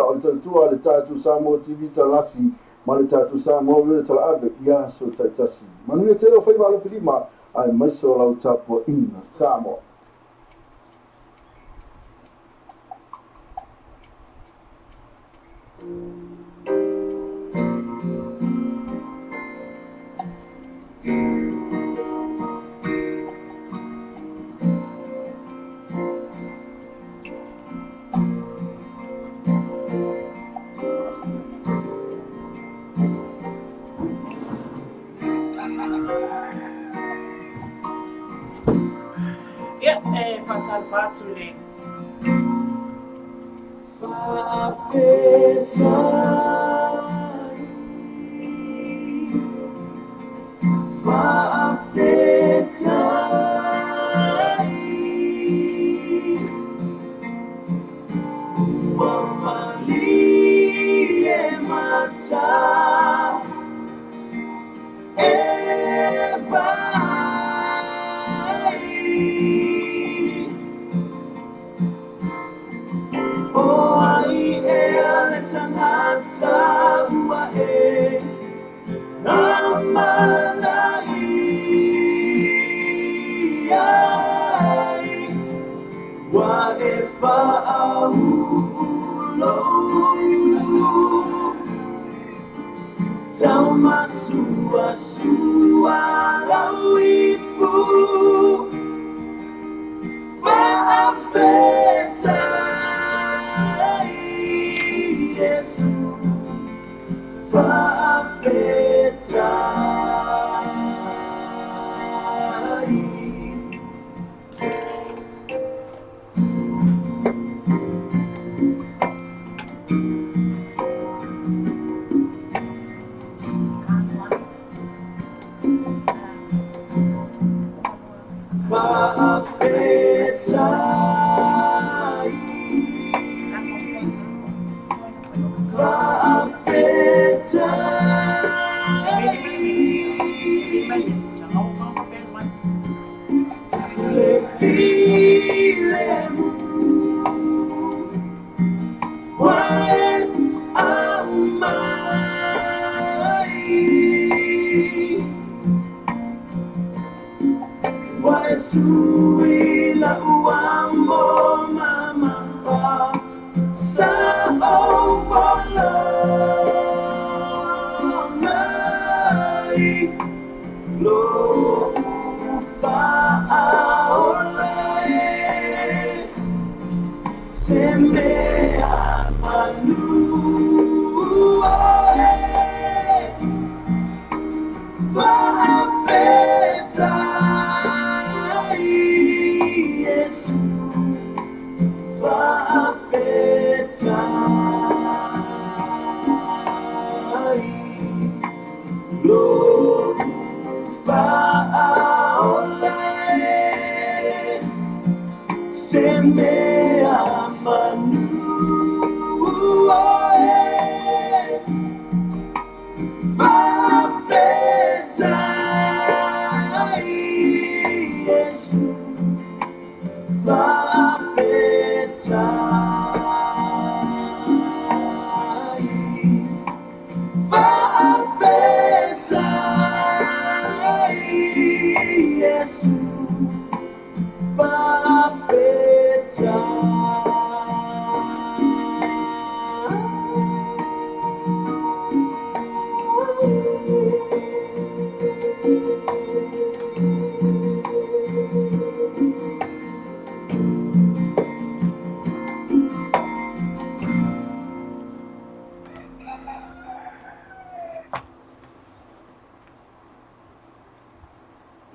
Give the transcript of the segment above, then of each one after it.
O le tautua a le tatou Samoa TV Talasi ma le tatou Samoa Radio Talaave i aso taitasi. Manuia tele o faiva alofilima aemaise o lau tapuaiga Samoa. Ia, e faatalofa atu i le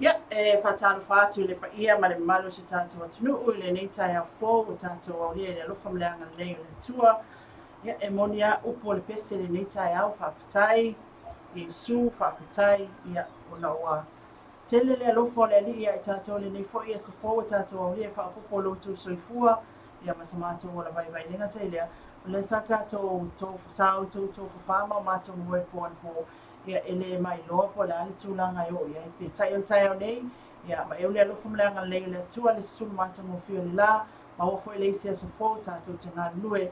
Ia, e faatalofa atu i le paia ma le mamalu o si tatou atunuu i lenei taeao fou ua tatou aulia i le alofa ma le agalelei o le Atua. Ia, e moni a upu o le pese i lenei taeao, faafetai Iesu, faafetai, ia, ona ua tele le alofa o le Alii ia i tatou i lenei foi aso fou ua tatou aulia e faaopoopo lo outou soifua, ia ma so matou ola vaivai. Le gata i lea, o lea sa tatou sa outou tofafa ma o matou moe po anapo, Ia, e le mailoa po o le a le tulaga e oo i ai. Peitai o le taeao nei, ia, ma eu le alofa ma le agalelei o le Atua, le susunu matagofie o le la, maua foi le isi aso fou tatou te galulue.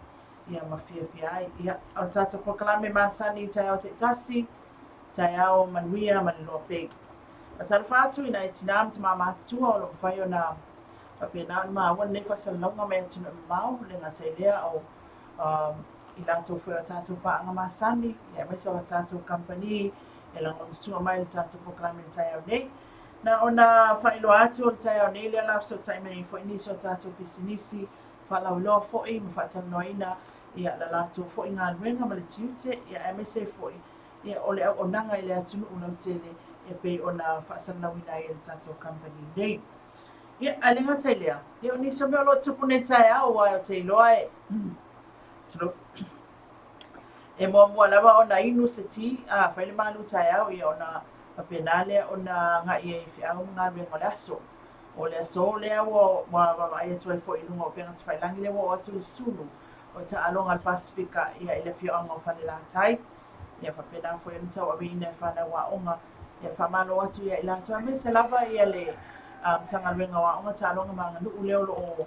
ia ma fiafia ai. Ia, o le tatou polokalame masani i taeao taitasi, taeao manuia ma le loa pei. Faatalofa atu i nai tinā ma tamā matutua o lo o mafai ona faapena ona maua lenei faasalalauga mai atunuu e mamao, e le gata i lea o i latou foi o a tatou paaga masani, aemaise o a tatou kamupani e lagolagosua mai i le tatou polokalame i le taeao nei. Na ona faailoa atu o le taeao nei lea o le a fesootai mai ai foi nisi o tatou pisinisi faalauiloa foi ma faatalanoaina ia la latou foi galuega ma le tiute, ia aemaise ai foi ia o le auaunaga i le atunuu lautele e pei ona faasalalauina ai e le tatou kamupani nei. Ia, ae le gata i lea, ia o nisi o mea o lo o tupu nei taeao, aua ou te iloa e, tulou, e muamua lava ona inu se ti, a fai le malu taeao, ia ona faapena lea ona agai ai i feau ma galuega o le aso. O le aso lea ua vaavaai atu ai foi i luga o upega tafailagi lea ua oo atu le sulu o taaloga a le Pasefika ia i le afioaga o Falelatai. Ia faapena foi ona tauaveina e fanau aoga. Ia faamalo atu ia i latou aemaise lava ia le Matagaluega o Aoga, Taaloga ma Aganuu lea o lo o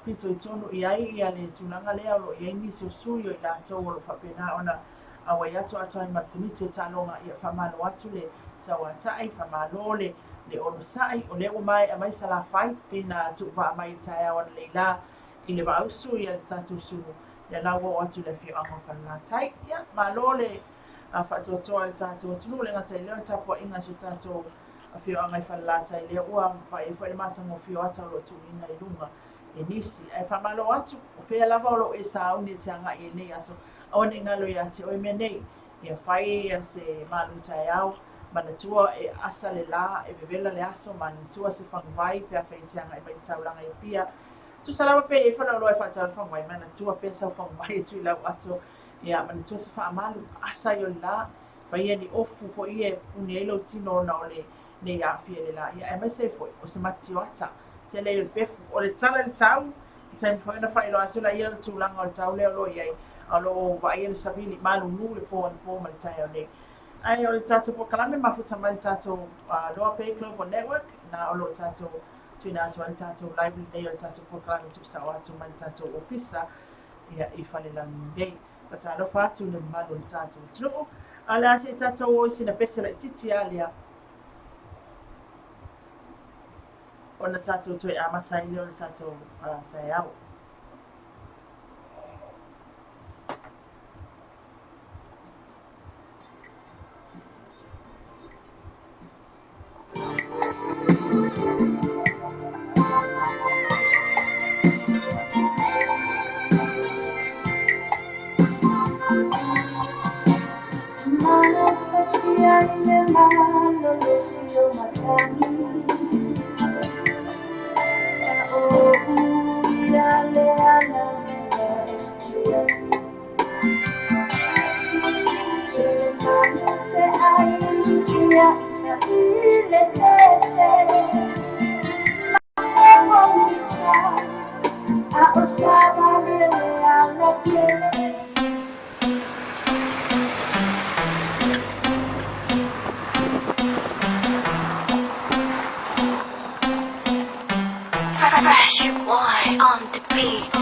fitoitonu i ai ia le tulaga lea o lo o i ai nisi o sui o i latou o lo o faapena ona auai atu atoa ai ma le Komiti o Taaloga. Ia faamalo atu le tauatai, faamalo le le onosai, o lea ua maea mai Salafai, pei na tuuvaa mai i le taeao analeila i le Vausu ia le tatou sulu, lea la ua oo atu i le afioaga o Falelatai. Ia, malo le faatoatoa i le tatou atunuu, le gata i lea o le tapuaiga a si o tatou afioaga i Falelatai, lea ua vaai ai foi le matagofie o ata o lo o tuuina i luga e nisi. Ae faamalo atu, o fea lava o lo o e sauni e te agai i lenei aso, aua ne i galo ia te oe mea nei, ia fai ia se malu taeao, manatua e asa le la, e vevela le aso, manatua se faguvai pe afai e te agai mai i le taulaga i Apia. Tusa lava pe i ai faleoloa e faatau ai le faguvai, manatua pea sau faguvai e tui lau ato, ia manatua se faamalu, asa ai o le la, faia ni ofu foi ia e pupuni ai lou tino ona o le nei aafia i le la, ia aemaise ai foi o se matioata tele ai o le pefu. O le tala i le tau, se taimi foi ona faailoa atu laia o le tulaga o le tau lea o lo o i ai, a o lo o vaaia le savili, malulu le po anapo ma le taeao nei. Ae o le tatou polokalame mafuta mai le tatou Loa Pay Global Network, na o lo o tatou tuuina atu ai le tatou live lenei o le tatou polokalame tuusao atu mai le tatou ofisa ia i Falelagi nei. Faatalofa atu i le mamalu o le tatou atunuu. A o le a se i tatou o i sina pese laitiiti lava lea ona tatou toe amata ai lea o le tatou taeao. Fresh boy on the beat.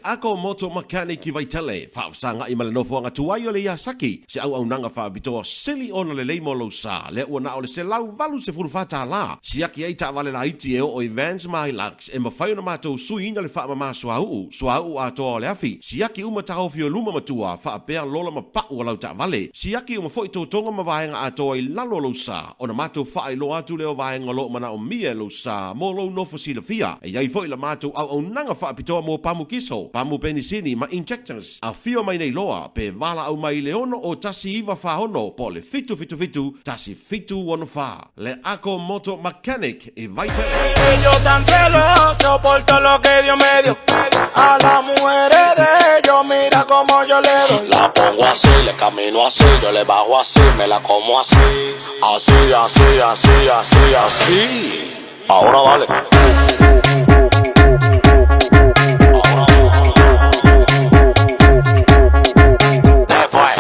Ako Moto Mechanic i Vaitele, faafesagai ma le nofoaga tuai o le Yasaki, se auaunaga faapitoa sili ona lelei mo lou sa, lea ua na o le $184, siaki ai taavale laiti e oo i vans ma Hilux, e mafai ona matou suiina le faamama suauu, suauu atoa o le afi, siaki uma taofi o luma ma tua, faapea lola ma pau o lau taavale, siaki uma foi totoga ma vaega atoa i lalo o lou sa, ona matou faailoa atu lea o vaega o lo o manaomia e lou sa mo lou nofo silafia. E i ai foi la matou auaunaga faapitoa mo pamu kiso, pamu penisini ma injectors. Afio mai nei loa pe valaau mai i le 6 01 46 po o le 777 1764. Le Ako Moto Mechanic i Vaitele. Ellos tan celosos por todo lo que Dios me dio. A las mujeres de ellos, mira cómo yo le doy. La pongo así, le camino así, yo le bajo así, me la como así. Así, así, así, así, así. Ahora dale. ¿Qué fue?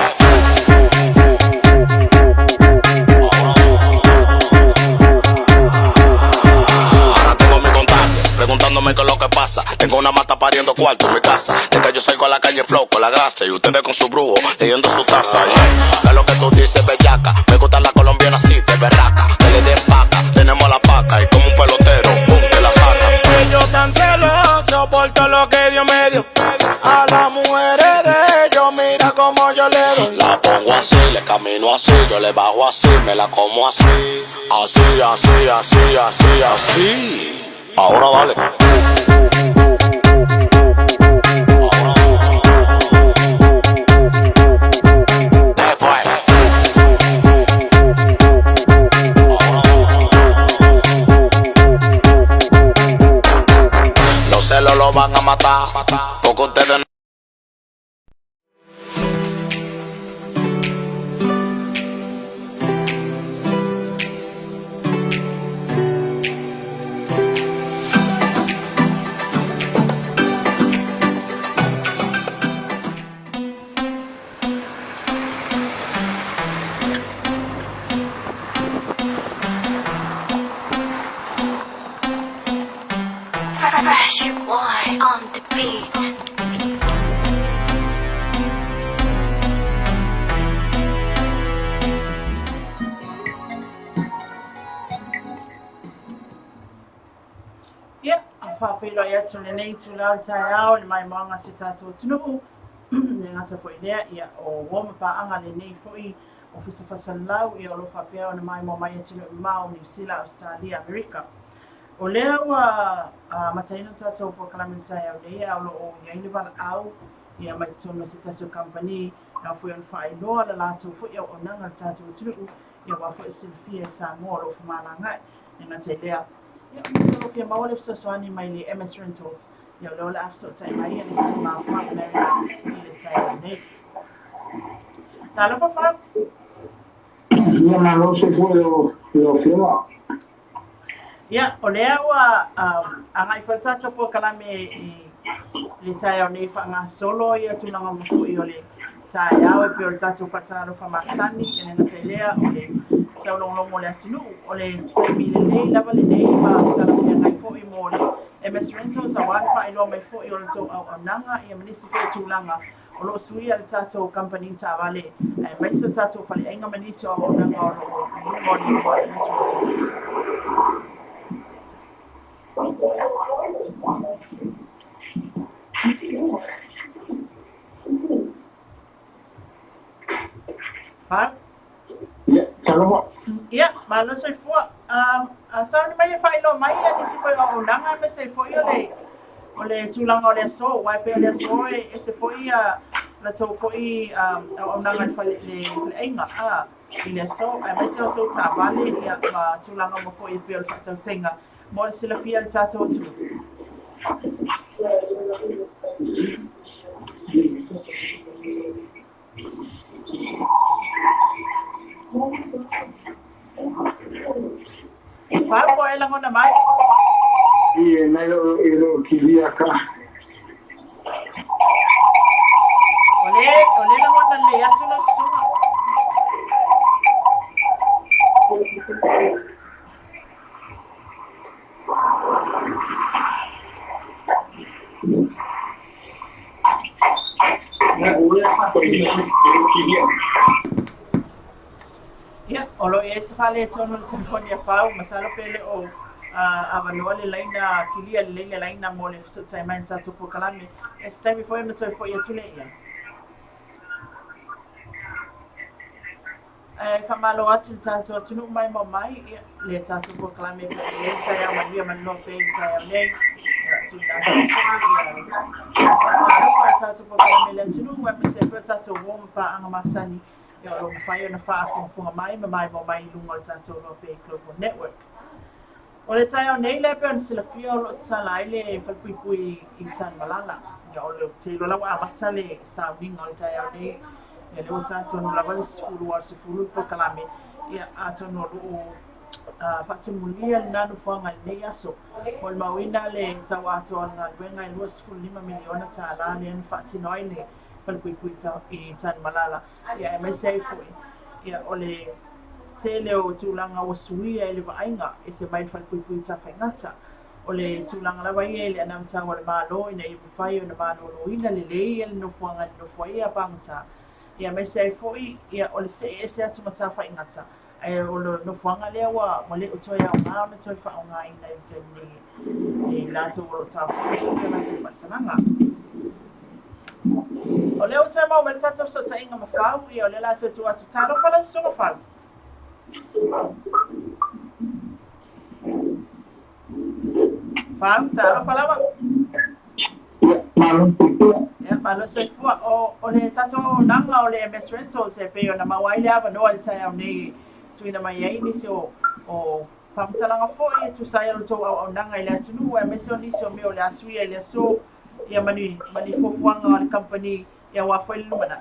Ahora tengo mi contacto, preguntándome qué es lo que pasa. Tengo una mata pariendo cuarto en mi casa. De que yo salgo a la calle en flow con la grasa y ustedes con su brujo leyendo su taza. Yeah. ¿Qué es lo que tú dices, bellaca? Me gusta la colombiana así, de berraca. Que le den paca, tenemos la paca y como un pelotero, pum, te la saca. Ellos tan celosos por todo lo que Dios me dio. A las mujeres de ellos, mira cómo yo le doy. La pongo así, le camino así, yo le bajo así, me la como así. Así, así, así, así, así. Ahora dale. ¿Qué fue? Los celos lo van a matar, porque ustedes no. Fresh boy on the beat. Ia, a faafeiloai atu i lenei itula o le taeao i le maimoaga a si o tatou atunuu, e gata foi i lea, ia, o uo ma paaga lenei foi Ofisa Faasalalau, ia, o lo o faapea ona maimoa mai atunuu e mamao o Niu Sila, Ausetalia, Amerika. O lea ua amataina le tatou polokalame i le taeao nei, a o lo o i ai le valaau ia mai totonu o se tasi o kamupani, e ao foi ona faailoa le latou foi auaunaga i le tatou atunuu, ia aua foi e silafia e Samoa o lo o femalagaai. E gata i lea, ia, mo se fia maua le fesoasoani mai le MS Rentals, ia o lea o le a fesootai mai le susuga Frank Mariner i le taeao nei. Talofa Frank. Ia malo soifua i lau Afioga. Ia, o lea ua agai foi le tatou polokalame i le taeao nei faagasolo ia tulaga uma foi o le taeao e pei o le tatou faatalofa masani, e le gata i lea o le taulogologo o le atunuu. O le taimi lelei lava lenei ma talafeagai foi mo le MS Rentals aua le faailoa mai foi o le tou auaunaga ia ma nisi foi o tulaga o lo o suia le tatou kamupani taavale aemaise o le tatou faleaiga ma nisi o auaunaga o lo o i luga o le igoa o MS Rentals. Fa? Ia, talofa. Ia, malo soifua. Sauni mai e faailoa mai ia nisi foi o auaunaga aemaise ai foi o le tulaga o le aso, aua e pei o le aso e ese foi ia latou foi auaunaga i le faleaiga i le aso, aemaise o tou taavale ia ma tulaga uma foi e pei o le faatautaiga mo le silafia e le tatou atunuu. Fau po e lagona mai. Ia, nai lo i lo kilia ka. O le lagona lelei atu lau susuga. Ia, o lo o i ai se faaletonu i le telefoni a Fau, masalo pe le o avanoa le laina kilia lelei le laina mo le fesootai mai i le tatou polokalame. Ia, se taimi foi ona toe foi atu lea i ai. Ae faamalo atu i le tatou atunuu maimoa mai, ia, le tatou polokalame e pei ona i ai le taeao manuia ma le noa pea i le taeao nei. Ia, tuuina atu ai foi ia faatalofa i le tatou polokalame i le atunuu, aemaise ai foi o tatou uo ma paaga masani, ia, o lo o mafai ona faafogafoga mai ma maimoa mai i luga o le tatou Noa Pea Global Network. O le taeao nei lea pei ona silafia o lo o tatala ai le falepuipui i Tanumalala. Ia o le te iloa la ua amata le sauniga o le taeao nei. Ia lea ua ta tonu lava le 12 o le 10 le polokalame. Ia atonu o lo o faatumulia lena nofoaga i lenei aso. Molimauina le tau atoa o le galuega e $25 miliona tala lea na faatino ai le falepuipui i Tanumalala. Ia aemaise ai foi ia o le tele o tulaga ua suia i le vaaiga ese mai le falepuipui i Tafaigata. O le tulaga lava ia i le anavatau a le Malo ina ia mafai ona maloloina lelei ia le nofoaga e nonofo ai ia pagota, ia aemaise ai foi ia o le see ese atu ma Tafaigata, ae o le nofoaga lea ua le o toe aoga ona toe faaaogaina i le taimi nei e i latou o lo o taofia tupe o latou faasalaga. O lea ua toe maua mai le tatou fesootaiga ma Fau, ia o lea o le a toe tuu atu. Talofa lau Susuga Fau. Fau, talofa lava. Malo soifua. Ia, malo soifua. O, o le tatou auaunaga o le MS Rentals e pei ona maua ai le avanoa i le taeao nei e tuuina mai ai nisi o, o faamatalaga foi e tusa ai o le tou auaunaga i le atunuu aemaise o nisi o mea o le a suia i le aso ia ma ni, ma ni fuafuaga a le kamupani ia aua foi le lumanai.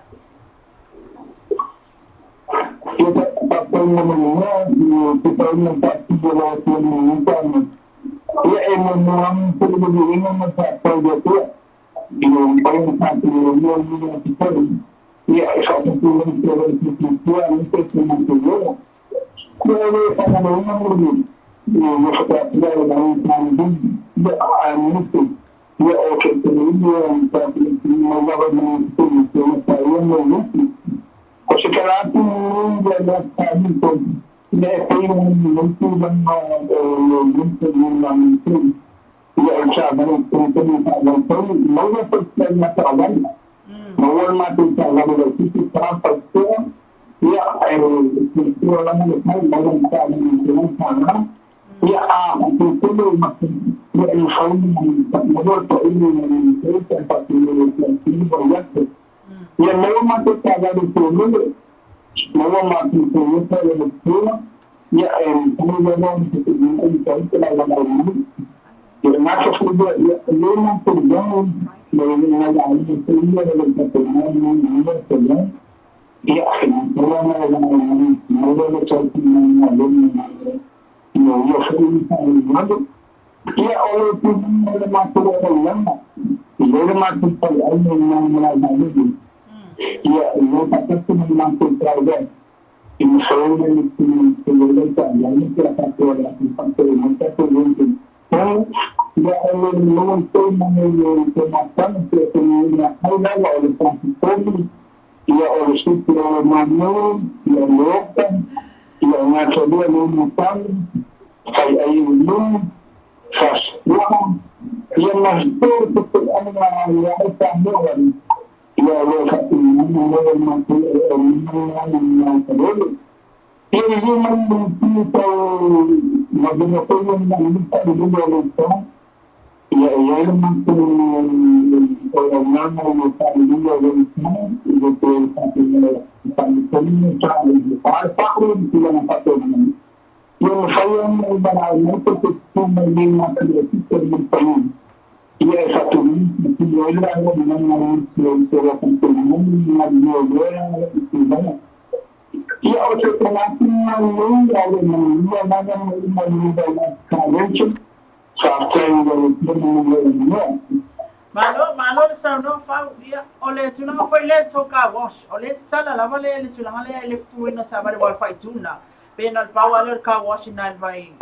Malo, malo le saunoa Fau. Ia, o le tulaga foi lea i le tou car wash, o lea e tatala lava le, le tulaga lea i le fufuina o taavale aua o le faaitu lena. Pe na o le pau lava lea o le car wash i ina i le vai,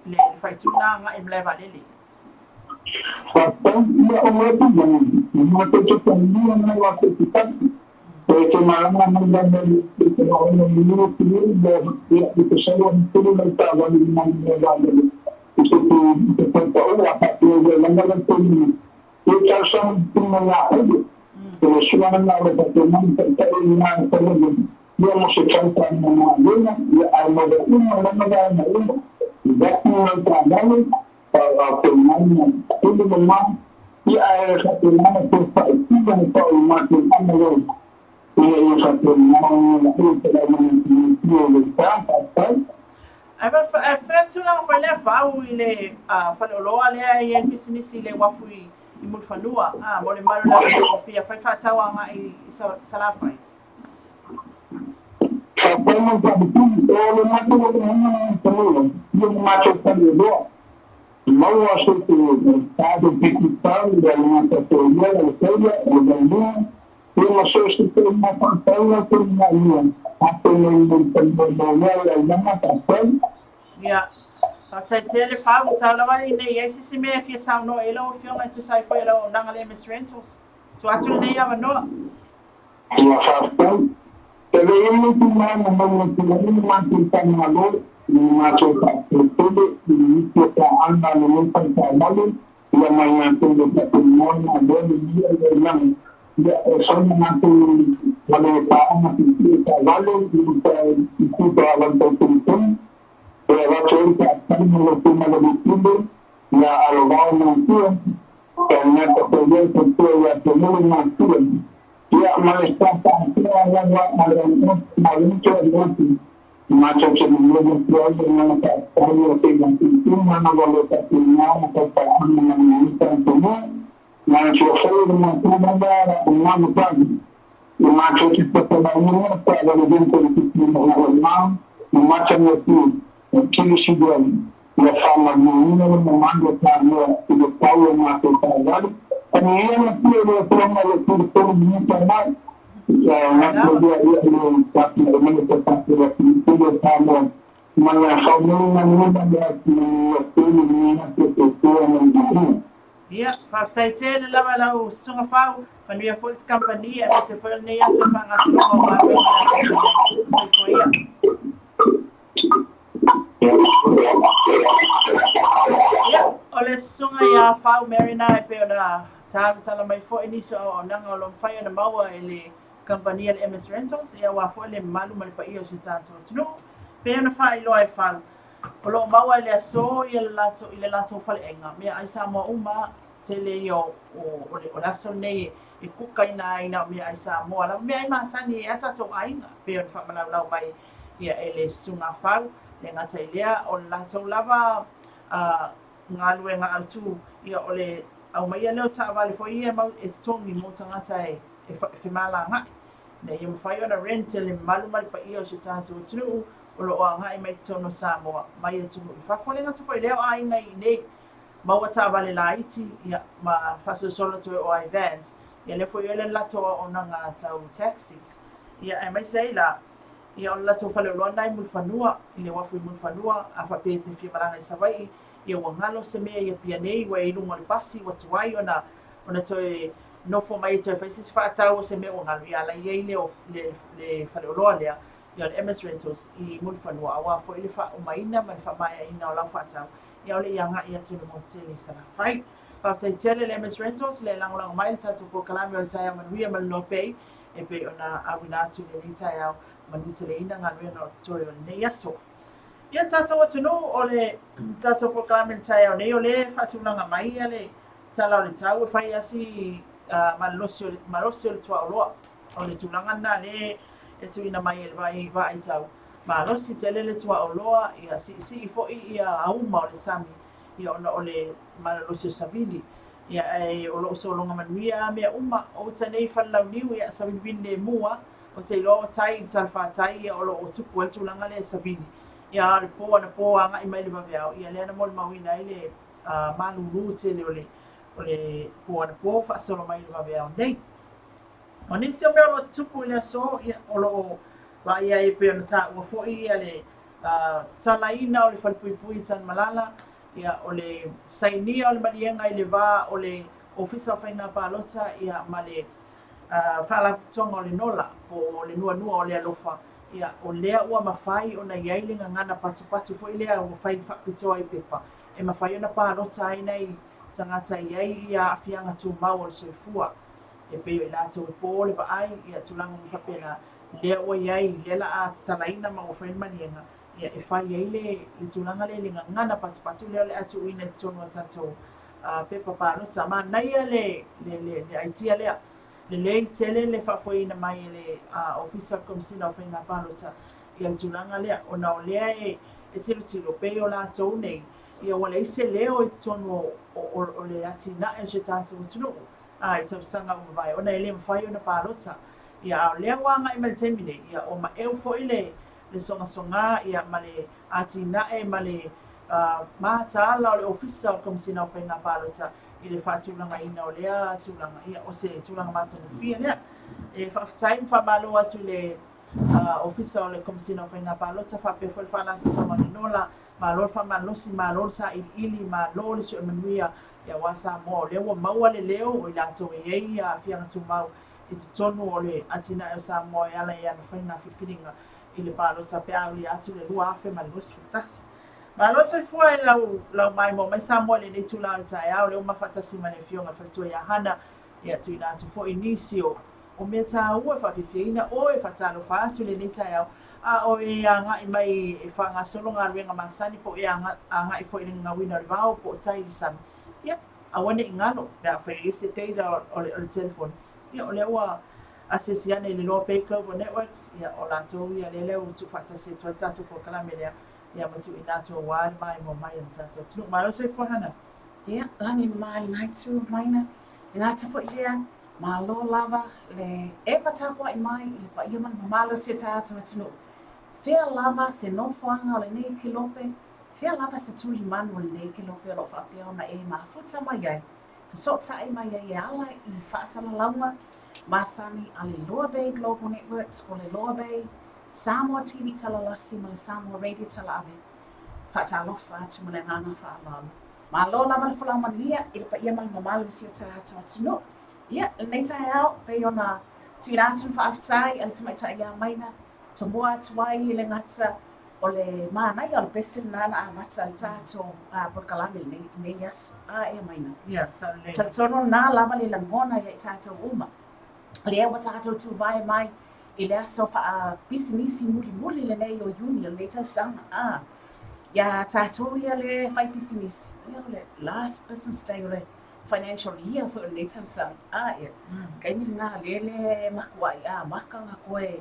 le faaitu lena agai i le malae vaalele. Ae e fea le tulaga foi lea Fau i le faleoloa lea e i ai le pisinisi i le uafu i Mulifanua, a, mo le mamalu o le atunuu o fia fai faatau agai i Salafai? Ia, faafetai tele Fau, tau lava ina i ai se isi mea e fia saunoa i ai lau Afioga e tusa ai foi o lau auaunaga le MS Rentals. Tuu atu lenei avanoa. Ia, faafetai tele lava i lau Susuga Fau, manuia foi le kamupani aemaise foi o lenei aso i faagasologa o galuega o le a feagai ai. Soifua ia. Ia, o le Susuga ia Fau Marina e pei ona talatala mai foi nisi o auaunaga o lo o mafai ona maua e le kamupani a le MS Rentals, ia aua foi le mamalu ma le paia o si o tatou atunuu. Pei ona faailoa e Fau, O lo o maua i le aso ia le latou, i le latou faleaiga meaai Samoa uma, tele ia o, o, o le, o le aso lenei e, e kukaina ai na o meaai Samoa lava, meaai masani e a tatou aiga, pei ona faamalaulau mai ia e le Susuga a Fau, le gata i lea, o le latou lava a, galuega autu, ia o le aumaia lea o taavale foi ia e mau e totogi mo tagata e, e femalagaai, ina ia mafai ona rent e le mamalu ma le paia o si o tatou atunuu o lo o agai mai totonu o Samoa, mai atunuu i fafo. E le gata foi i lea o aiga i inei, maua taavale laiti, ia, ma faasolosolo atu e oo ai vans. Ia lea foi o le latou auaunaga tau taxis. Ia, aemaise ai la, ia o le latou faleoloa lena i Mulifanua, i le uafu i Mulifanua, a faapea e te fia malaga i Savaii, ia ua galo se mea i Apia nei, ua e i luga o le pasi, ua tuai ona, ona toe nofo mai e toe fai se isi faatau o se mea ua galo, ia a la e i ai le, le, le faleoloa lea, ia o le MS Rentals i Mulifanua aua foi le faaumaina ma le faamaeaina o lau faatau, ia aole i agai atu i le motu tele i Salafai. Faafetai tele le MS Rentals le lagolago mai i le tatou polokalame o le Taeao Manuia ma le North Bay e pei ona auina atu i lenei taeao manuteleina galuega o totoe o lenei aso. Ia le tatou atunuu o le tatou polokalame i le taeao nei o lea e faatulaga mai ia le tala o le tau e fai lava si malolosi o le, malosi o le tuaoloa. O le tulaga lena lea e tuuina mai e le vaai vaai tau malosi tele le tuaoloa, ia siisii foi ia auma o le sami, ia ona o le malolosi o savili. Ia ae o lo o sologa manuia lava mea uma. O uta nei i Falelauniu, ia savilivili lemu lava. Ou te iloa o tai i le talafatai ia o lo o tupu ai le tulaga lea e savili. Ia a o le po anapo agai mai i le vaveao, ia lea na molimauina ai le malulu tele o le o le po anapo faasolo mai i le vaveao nei. O nisi o mea o lo o tutupu i le aso, ia, o lo o vaai ai e pei ona taua foi ia le tatalaina o le falepuipui i Tanumalala, Ia, o le sainia o le maliega i le va o le Ofisa o Faiga Palota ia ma le Faalapotopotoga o le Nola po o le Nuanua o le Alofa, ia, o lea ua mafai ona i ai le gagana patupatu foi lea ua fai faapitoa i pepa e mafai ona palota ai nai tagata e i ai ia aafiaga tumau o le soifua, e pei o i latou e po le vaai, ia, tulaga uma faapena, lea ua i ai, lea la a tatalaina ma ua fai le maliega, ia, e fai ai le le tulaga lea i le gagana patupatu lea o le a tuuina i totonu o tatou pepa palota. Manaia le le le le aitia lea. Lelei tele le faafoeina mai e le Ofisa o le Komesina o Faiga Palota ia le tulaga lea, ona o lea e e tilotilo pei o latou nei, ia ua leai se leo i totonu o o o le atinae o si o tatou atunuu a i tausaga ua mavae ona e le mafai ona palota. Ia a o lea ua agai mai i le taimi nei, ia ua maeu foi le le sogasoga ia ma le atinae ma le mataala o le Ofisa o le Komesina o Faiga Palota i le faatulagaina o lea tulaga, ia o se tulaga matagofie lea. E faafetai ma faamalo atu i le Ofisa o le Komesina o Faiga Palota faapea foi le Faalapotopotoga o le Nola, malo le faamalosi, malo le sailiili, malo le sue manuia aua Samoa o lea ua maua le leo o i latou e i ai aafiaga tumau i totonu o le atinae o Samoa e ala i ana faiga filifiliga i le palota pe a aulia atu le 2021. Malo le soifua i lau lau maimoa mai Samoa i lenei itula o le taeao, lea ua mafaatasi ma le Afioga i le Faletua ia Hana, ia tuuina atu foi nisi o o mea taua e faafiafiaina oe, faatalofa atu i lenei taeao, a o e agai mai e faagasolo galuega masani po o e agai foi i le gagauina o le vao po o tai i le sami, ia, aua ne i galo pe afai e i ai se data o le telefoni, ia o lea ua asiasi ane i le Loa Bay Global Networks, ia o latou ia lea lea ua tuufaatasi atu ai le tatou polokalame lea, ia ma tuuina atu aua le maimoa mai o le tatou atunuu. Malo le soifua Hana. Ia, lagi ma i lena itu maina, e gata foi lea, malo lava le epa tapuai mai i le paia ma le mamalu o si o tatou atunuu. Fea lava se nofoaga o lenei kelope, Fea lava se tulimanu o lenei kelope o lo o faapea ona e mafuta mai ai, fesootai mai ai e ala i faasalalauga masani a le Loa Bay Global Networks po o le Loa Bay Samoa TV Talalasi ma le Samoa Radio Talaave. Faatalofa atu ma le agaga faaaloalo. Malo lava le folau manuia i le paia ma le mamalu o si o tatou atunuu. Ia, lenei taeao, pei ona tuuina atu le faafetai a le tamaitai ia Maina, tomoa atu ai i le gata O le manaia o le pese lena na amata le tatou polokalame i lenei aso. A ea Maina? Ia, sao lelei. Talitonu lena lava le lagona ia i tatou uma. Lea ua tatou tuvae mai i le aso faapisinisi mulimuli lenei o Iuni o lenei tausaga. A, ia tatou ia le fai pisinisi, ia o le last business day o le financial year foi o lenei tausaga. A, ia, taimi lena lea le matuai amata ona toe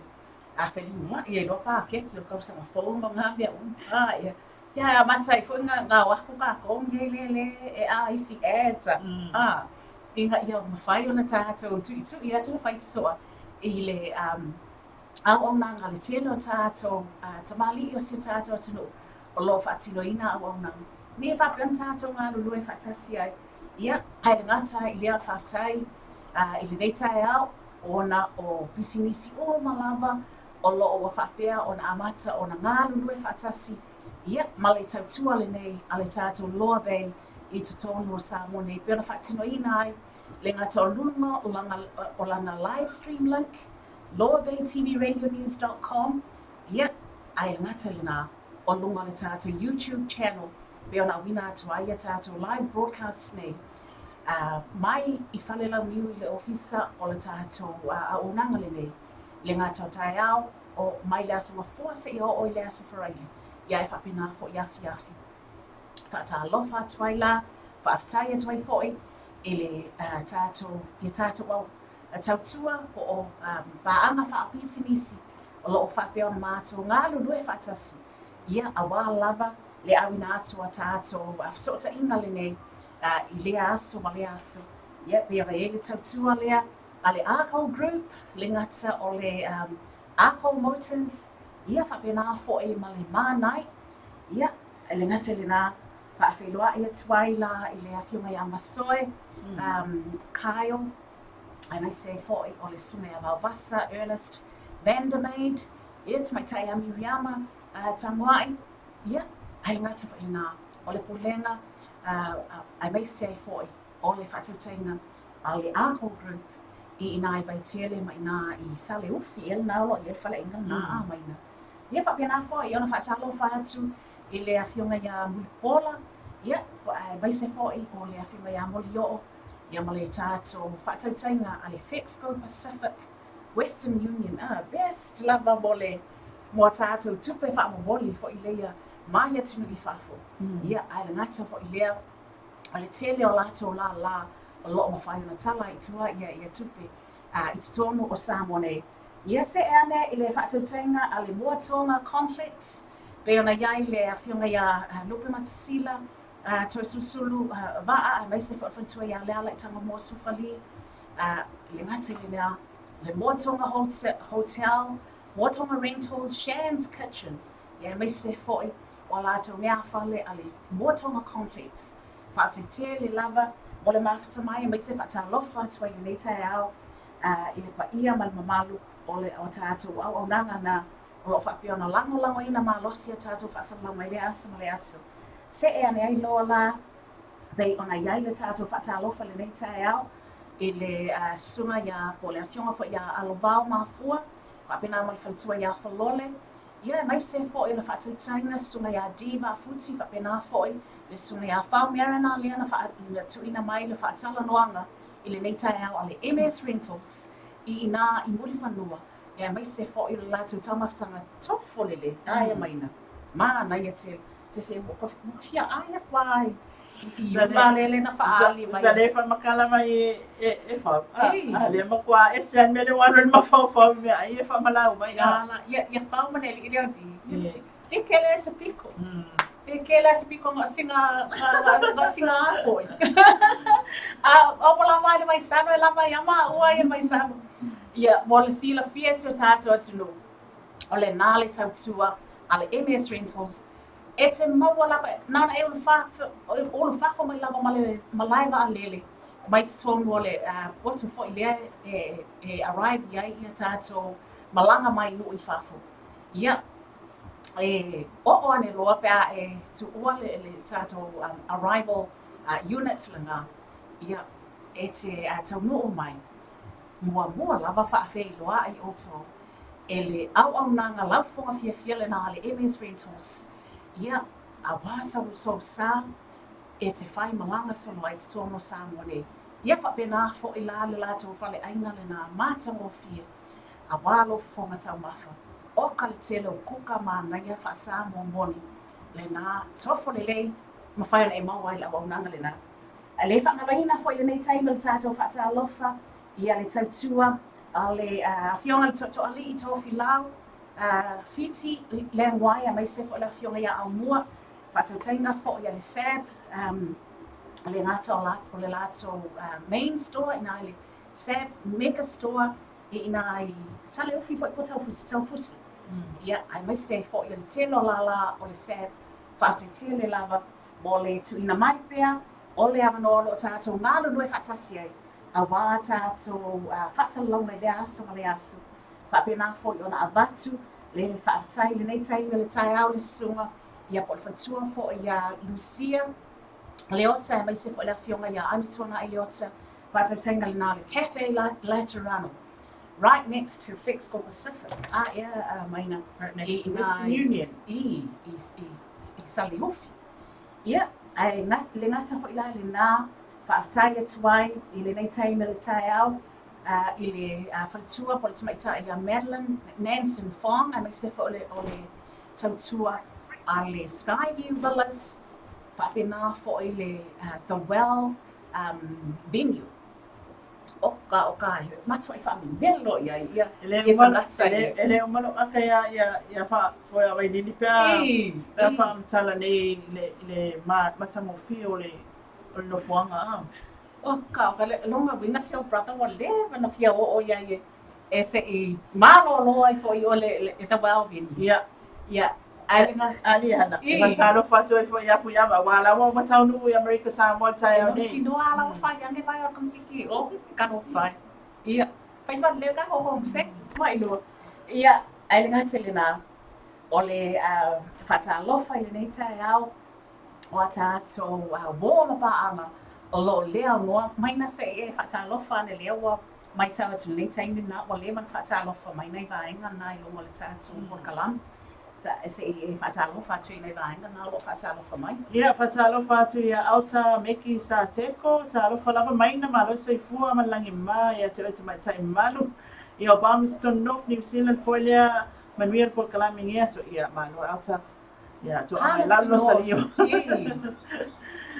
A feliuaʻi ai loa paketi o le tausaga fou ma nā mea uma. A ia, ia e amata ai foi na o aku kākou nei le le e a isi ads a, a, ina ia mafai ona tātou tuʻituʻi atu le faitotoa i le um, auaunaga a le tele o tātou uh, tamalii o si o tātou atunuu o lo o faatinoina auaunaga. Me faapea ona tātou galulue faatasi ai. Ia, ae le gata i lea o le faafetai uh, i lenei taeao, ona o pisinisi uma lava o lo o ua faapea ona amata ona galulue faatasi, ia, ma le tautua lenei a le tatou Loa Bay i totonu o Samoa nei, pei ona faatinoina ai le gata o luga o lana, o lana live stream link, loabaytvradionews.com, ia, ae gata i lena, o luga o le tatou YouTube channel, pei ona auina atu ai ia tatou live broadcast nei, mai i Falelauniu i le ofisa o le tatou auaunaga lenei, le gata o taeao, o mai le Aso Gafua seia oo i le Aso Faraile, ia e faapena foi afiafi. Faatalofa atu ai la, faafetai atu ai foi i le tatou, ia tatou au tautua po o paaga faapisinisi o lo o faapea ona matou galulue faatasi, ia aua lava le auina atu a tatou fesootaiga lenei i lea aso ma lea aso. Ia, pei ona i ai le tautua lea a le Arco Group, le gata o le um, Arco Motors, ia faapena foi ma le Mānai. Ia, le gata i lena, faafeiloai atu ai la i le afioga ia Masoe, um, Kyle, aemaise ai foi o le susuga ia Vaovasa, Ernest Vandermeid, ia tamaitai ia Miriama, uh, Tagoai, ia, ae le gata foi i lena. o le Pulega aemaise ai foi o le faatautaiga a le Arco Group i inā i Vaitele ma inā i Saleufi ea lena o lo o i ai le faleaiga lena a Maina. Ia faapena foi ona faatalofa atu i le Afioga ia Mulipola, ia, aemaise foi o le Afioga ia Molioo, ia ma le tatou faatautaiga a le Fexco Pacific Western Union, ah, best lava mo le mo a tatou tupe faamomoli foi leia mai atunuu i fafo. Ia, ae le gata foi lea, o le tele o latou lālā o lo o mafai ona tala i tua ia ia tupe i totonu o Samoa nei. Ia see ane i le faatautaiga a le Moa Tonga Complex, pei ona i ai le Afioga ia Lupe Matasila, Toesulusulu Vaa aemaise foi o le faletua ia Leala i Tagamoa Sufali, le gata i lea, le Moa Tonga Hotel, Moa Tonga Rentals, Shan's Kitchen, aemaise foi o a latou meafale a le Moa Tonga Complex. Faafetai tele lava mo le mafuta mai aemaise faatalofa atu ai i lenei taeao i le paia ma le mamalu o le o tatou auaunaga na o lo o faapea ona lagolagoina malosi a tatou faasalalauga i lea aso ma lea aso. See ane ai loa la pei ona i ai le tatou faatalofa i lenei taeao i le susuga ia po o le afioga foi ia Alovao Mafua faapena ma le faletua ia Falole Ia, aemaise foi o le faatautaiga Susuga ia Dee Vaafuti, faapena foi le Susuga ia Fao Mariner lea na faa, na tuuina mai le faatalanoaga i lenei taeao a le MS Rentals i inā i Mulifanua, ia aemaise foi o le latou taumafataga tofo lelei, ae maina, manaia tele. Fefe ua ka fia ai aku lava i i ula lele na faaali mai. Sa le faamakala mai e e fau. A le matua ese a mele ua alu mafaufau i mea ai e faamalau mai. Ia ia ia fau ma le alii lea di. Pe kele se piko. Pe kele se piko nga singa nga singa foi. A o wala mai le mai sano e lava ia ma ua ia mai sano. Ia mo le silafia si o tatou atunuu. O lena le tautua a le MS Rentals e te maua lava, na ona e ulufafo mai lava ma le malae vaalele mai totonu o le potu foi lea e arrive i ai ia tatou malaga mai nuu i fafo. Ia, e oo ane loa pe a e tuua le tatou arrival unit lena, ia, e te taunuu mai, muamua lava faafeiloai outou e le auaunaga laufofoga fiafia lena a le MS Rentals, ia, auā sou sa e te fai malaga solo ai i totonu o Samoa nei. Ia faapena foi la le latou faleaiga lena matagofie, auā lou fofoga taumafa. Oka le tele o kuka manaia faa-Samoa moni lena tofo lelei, mafai ona e maua ai le auaunaga lena. Ae le faagaloina foi lenei taimi o le tatou faatalofa ia le tautua a le Afioga i le Tootooalii Tofilau Fiti Leaguai aemaise foi le Afioga ia Aumua, faatautaiga foi a le SAB, le gata o le latou main store i ina i le SAB Mega Store i ina i Saleufi foi po o Taufusi, Taufusi. Ia, aemaise ai foi o le tele o lālā o le SAB, faafetai tele lava mo le tuuina mai pea o le avanoa o lo o tatou galulue faatasi ai auā tatou faasalalauga i lea aso ma lea aso. Faapena foi ona avatu le faafetai i lenei taimi o le taeao i le susuga ia po o le faletua foi ia Lucia Leota aemaise foi le afioga ia Amituanai Leota, faatautaiga lena o le Cafe Laterano right next to Fexco Pacific a ea maina right next to Western Union i i Saleufi. Ia, ae le gata foi la i lena, faafetai atu ai i lenei taimi o le taeao i le faletua po o le tamaitai ia Madeline Nansen Fong aemaise foi o le tautua a le Skyview Villas, faapena foi le The Well Venue. Oka, oka, e matuai faamemelo i ai ia ia tagata ia. E le uma lou aka ia ia ia fa foe a Wailili pe a pe a faamatala nei i le i le matagofie o le o le nofoaga a. Oka, oka, le lona uiga si ou brother ua leva ona fia oo i ai e e se i malōlō ai foi i o le The Well Venue. Ia. Ia, ae le ga. Aliana, e faatalofa atu ai foi ia Fuiava, aua la ua uma taunuu i Amerika Samoa i le taeao nei. E mautinoa la ua fai ane mai o le kamupiki o ka no fai. Ia, fai faalelei ka ho homesick, mailua. Ia, ae le gata i lena, o le faatalofa i lenei taeao. O a tātou uō ma pāʻanga o lo o le aunoa maina se i e faatalofa ane lea ua matau atu lenei taimi lena ua leva ona faatalofa mai nai vaega na i luga o le tatou polokalame. Sa se i e faatalofa atu i nai vaega na o lo o faatalofa mai. Ia, faatalofa atu ia Alta Meki Sateko, talofa lava maina malo le soifua ma le lagi mama ia te oe tamaitai mamalu. Ia o Palmerston North, New Zealand foi lea, manuia le polokalame i lenei aso. Ia, malo Alta. Ia, toaga i lalo salio.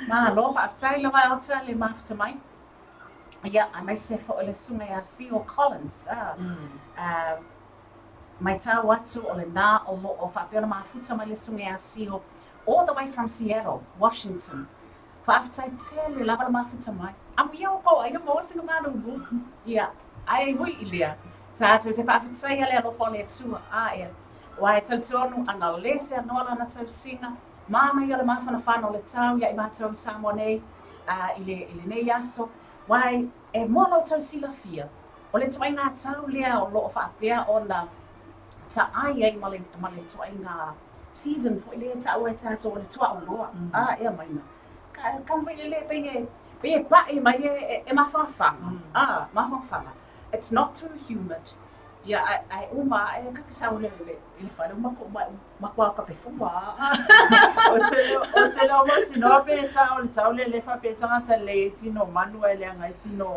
Malo, faafetai lava Alta le mafuta mai. Ia, aemaise foi le susuga ia Sio Collins. Matau atu o lena o lo o faapea ona mafuta mai le susuga ia Sio all the way from Seattle, Washington. Faafetai tele lava le mafuta mai. Amuia outou aiga maua sina malulu. Ia, ae ui i lea, tatou te faafetaia le alofa o le Atua. A ea, aua e talitonu ana le seanoa lana tausiga, manaia le mafanafana o le tau ia i matou i Samoa nei, a, i le, i lenei aso, aua e, e mo la outou silafia, o le ituaiga tau lea o lo o faapea ona taai ai ma le, ma le ituaiga season foi lea e taua e tatou o le tuaoloa, a, ea maina. Ka, ka foi lele pei e, pei e paʻi mai e, e, e mafanafana, a, mafanafana. It's not too humid. Ia, ae, ae uma aʻe ka ke sau le, le, i le fale uma koʻu mai, makua o ka pefua, a. O te leo, o te leo mautinoa pe sao le tau lea le faapea e tagata lelei ai tino manu ae leaga ai tino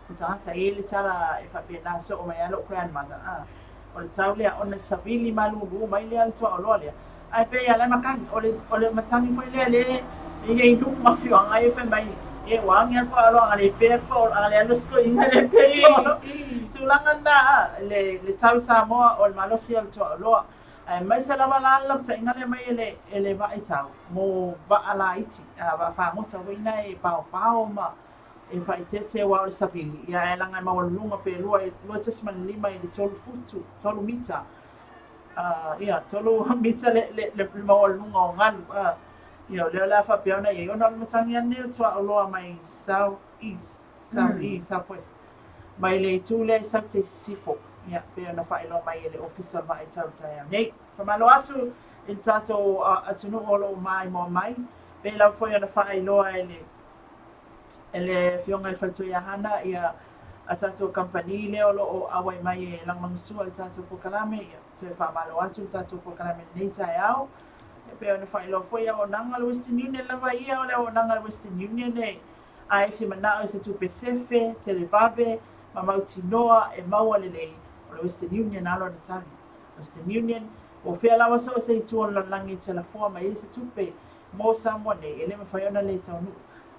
o tagata e i ai le tala e faapena soo mai a lou grandmother a. O le tau lea ona savili malūlū mai lea le tuaoloa lea. Ae pei a la e matagi, o le, o le matagi foi lea le e i ai nuu ma afioaga ia fai mai, e ua agi a le puaoloa a le pea le puaoloa, a le alu se toeaina le pea le puaoloa. Tulaga lena a, le, le tau i Samoa o le malosi o le tuaoloa. Aemaise lava la le lapataiga lea mai e le, e le vaaitau mo vaa laiti, a, vaa fagota foi na e paopao ma e faaeteete aua o le savili, ia ae laga e maualuluga pe 2.5 i le 3 futu, 3 mita. Ia, 3 mita le, le, le, le maualuluga o galu. Ia, o lea o le a faapea ona i ai. Ona o le matagi lava lenei o le tuaoloa mai South East, South East, South West, mai le itu lea i Saute i Sisifo. Ia, pei ona faailoa mai e le Ofisa o le Vaai Tau i le taeao nei. Faamalo atu i le tatou atunuu o lo o maimoa mai. Pei lava foi ona faailoa e le e le Afioga i le Faletua ia Hana, ia, a tatou kamupani lea o lo o auai mai e lagolagosua i le tatou polokalame, ia, toe faamalo atu le tatou polokalame i lenei taeao. E pei ona faailoa foi ia auaunaga a le Western Union lava ia o le auaunaga a le Western Union e a e fia manao i se tupe sefe, televave, ma mautinoa e maua lelei, o le Western Union a lona tali. Western Union, po o fea lava so o se itu o le lalolagi e telafoa mai ai se tupe Mo Samoa nei, e le mafai ona le taunuu.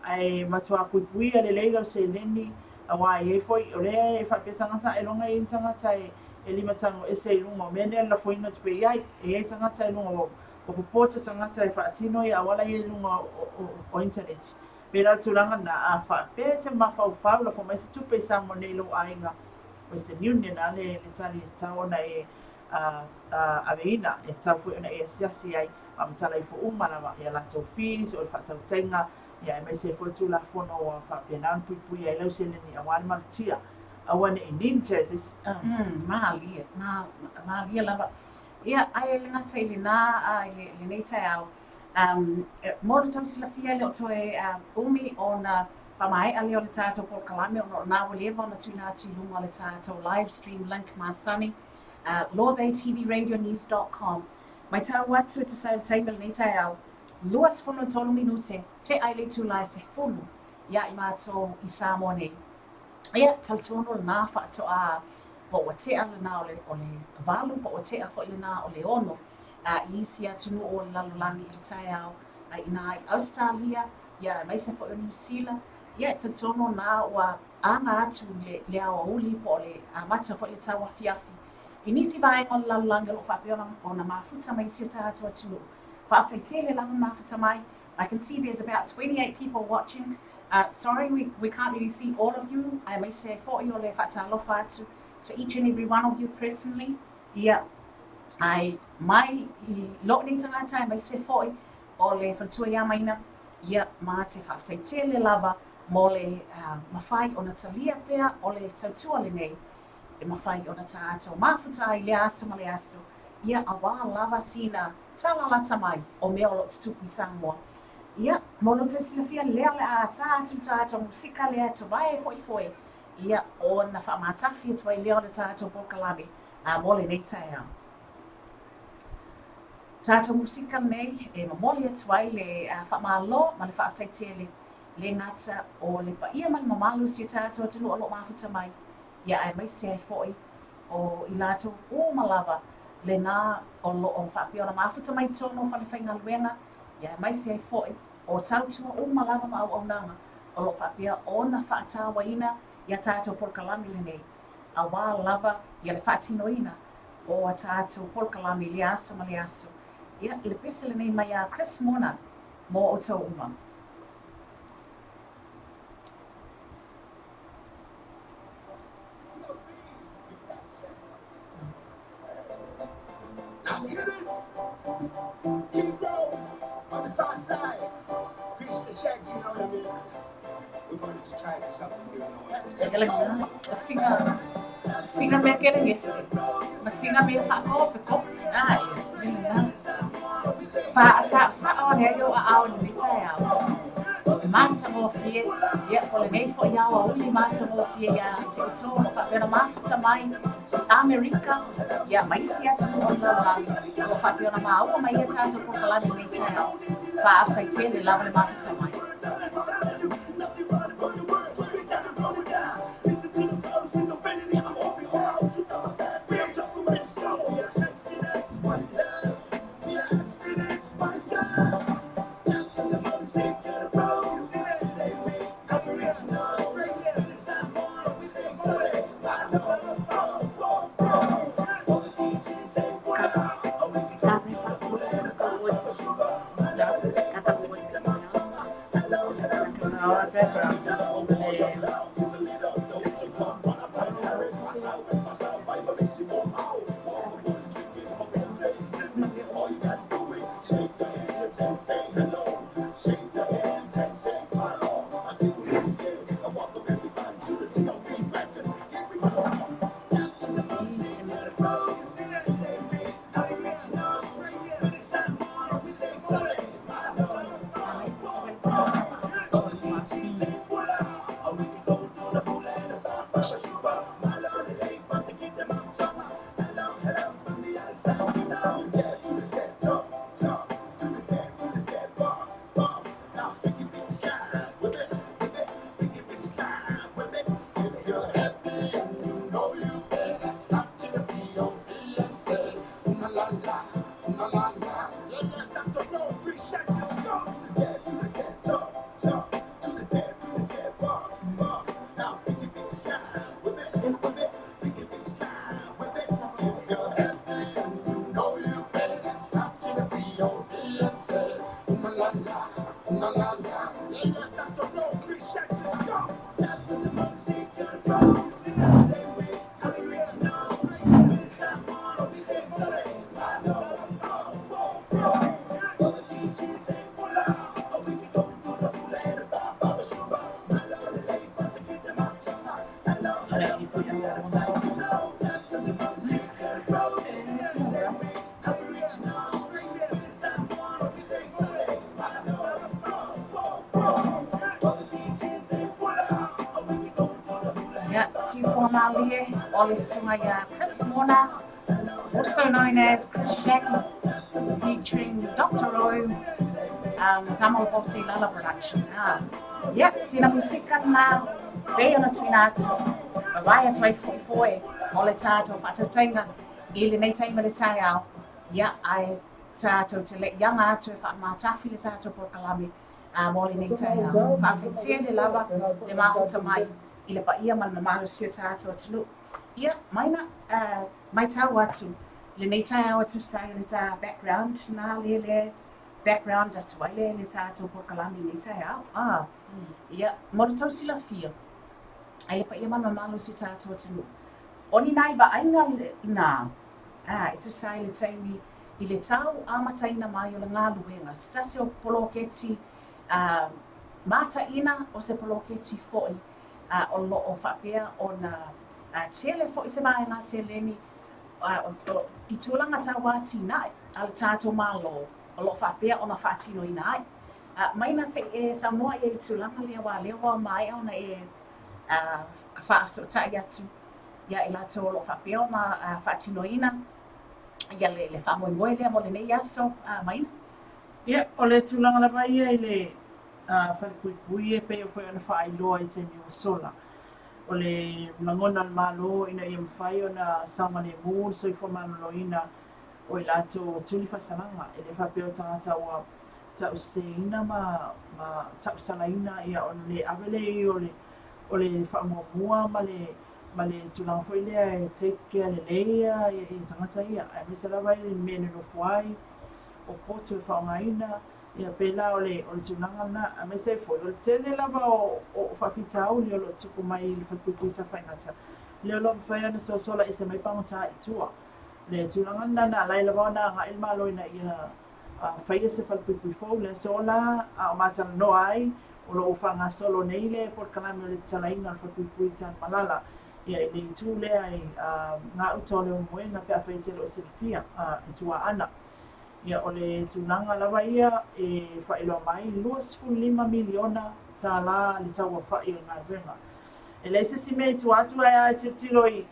Ae matuā puipuia lelei lau seleni, aua e i ai foi, o lea e faapea tagata ailoga e i ai ni tagata e limatago ese i luga o mea nei o le lafoina o tupe i ai. E i ai tagata i luga ua popoto tagata e faatino ia auala ia i luga o initaneti. Pēlā le tulaga lena, a faapea e te mafaufau lafo mai se tupe i Samoa nei i lou aiga, Western Union a le tali e tatau ona e aveina, e tatau foi ona e asiasi ai faamatala ifo uma lava i a latou fees o le faatautaiga, ia aemaise ai foi le Tulafono ua faapena ona puipuia ai lau seleni aua le malutia. Aua ne i ninja e se isi. Malie, malie lava. Ia, ae le gata i lena, i lenei taeao, mo le tou silafia e le o toe umi ona faamaea lea o le tatou polokalame ona o lena ua leva ona tuuina atu i luga o le tatou live stream link masani, loabaytvradionews.com. Matau atu e tusa ai o le taimi o lenei taeao, 23 minute tea i le itula e 10 iā i matou i Samoa nei. Ia, talitonu lena faatoa po ua tea lena o le, o le 8, po ua tea foi lena o le 6 a i isi atunuu o le lalolagi i le taeao, a inā i Ausetalia, ia aemaise foi o Niu Sila, ia e talitonu lena ua aga atu i le, le aoauli po o le amata foi le tauafiafi I nisi vaega o le lalolagi o lo o faapea ona mafuta mai i si o tatou atunuu. Faafetai tele lava mafuta mai. I can see there's about 28 people watching. Sorry we, we can't really see all of you. Aemaise ai foi o le faatalofa atu to each and every one of you personally. Ia, ai mai i lou nei tagata aemaise foi o le faletua ia Maina, ia, ma te faafetai tele lava mo le mafai ona talia pea o le tautua lenei e mafai ona tatou mafuta ai i lea aso ma lea aso, ia auā lava sina tala lata mai o mea o lo o tutupu i Samoa. Ia, mo lo outou silafia lea o le a tā atu tātou musika lea e tuvae foefoe, ia, ona faamatafi atu ai lea o le tātou polokalame a mo lenei taeao. Tātou musika nei e momoli atu ai le faamalo ma le faafetai tele le gata o le paia ma le mamalu o si o tātou atunuu o lo o mafuta mai, ia aemaise ai foi o i latou uma lava lena o lo o faapea ona mafuta mai i totonu o falefaigaluega, ia aemaise ai foi o tautua uma lava ma auaunaga o lo o faapea ona faatauaina ia tatou polokalame lenei, aua lava ia le faatinoina o a tatou polokalame i lea aso ma lea aso. Ia, le pese lenei mai a Chris Mona mo outou uma. Now hear this. King Bro on the far side. Peace to Shaq, you know what I mean? We're going to try this something new. You know what I mean? Let's go. Singa, singa mea kere ngese. Ma singa mea whakope kope. Ai, nā. Wha sa sa o ne yo a ao ni tai ao. E matagofie, ia, o lenei foi aoauli matagofie iā te outou o lo o faapea ona mafuta mai i Amerika, ia, ma isi atunuu o le lalolagi, o lo o faapea ona maua mai ia tatou polokalame i lenei taeao. Faafetai tele lava le mafuta mai. Ia, Tiufoamalie, o le susuga ia Chris Mona, also known as Chris Shaggy, featuring Doctor O, Tama o Bob Lala Production. Ah. Ia, sina musika na, pei ona tuina atu, vavae atu ai foefoe o le tātou whaatautainga i lenei taimi le taeao. Ia, ae tātou te le ianga atu e whaamātāwhi le tātou polokalame ā, mō lenei taeao. Faafetai tele lava le mafuta mai i le paia ma le mamalu o si o tātou atunuu. Ia, maina, ā, maitau atu lenei taeao e tusa ai o le tā background nā le le background atu ai le le tātou polokalame i lenei taeao. Ā, ia, mo le tou silafia, ai le paia ma le mamalu o si o tātou atunuu. O ni nai vaaiga nā, ā, e tusa ai le taimi i le tau amataina mai o le galuega, se tasi o poloketi ā, mataina o se poloketi foi ā, o lo o faapea ona ā, tele foi se vaega seleni ā, o, o, i tulaga tau atinae a le tatou Malo o lo o faapea ona faatinoina ai. Maina se i e saunoa i ai i le tulaga lea aua o lea ua maea ona e faafesootai atu ia i latou o lo o faapea ona faatinoina ia le faamoemoe lea mo lenei aso, Maina. Ia, o le tulaga lava ia i le falepuipui e pei foi ona faailoa i taimi ua sola. O le lagona o le Malo ina ia mafai ona saogalemu le soifua maloloina o i latou ua tuli faasalaga, e le faapea o tagata ua tauseseina ma ma tausalaina ia ona le ave lea i o le o le faamuamua ma le ma le tulaga foi lea e take care lelei ia ia tagata ia aemaise lava i le mea e nonofo ai, o potu e faaaogaina ia pēlā o le o le tulaga lena aemaise ai foi o le tele lava o o faafitauli o lo o tupu mai i le falepuipui Tafaigata lea o lo o mafai ona sosola ese mai pagota i tua. Le tulaga lena na ala ai lava ona agai le Malo ina ia faia se falepuipui fou le aso la a o matalanoa ai o lo o faagasolo nei le polokalame o le tatalaina o le falepuipui i Tanumalala ia i le itu lea i gauta o Leulumoega pe afai e te le o silafia i Tuaana. Ia o le tulaga lava ia e faailoa mai $25 miliona le tauafa'i o le galuega. E leai se isi mea i tua atu ae a e tilotilo i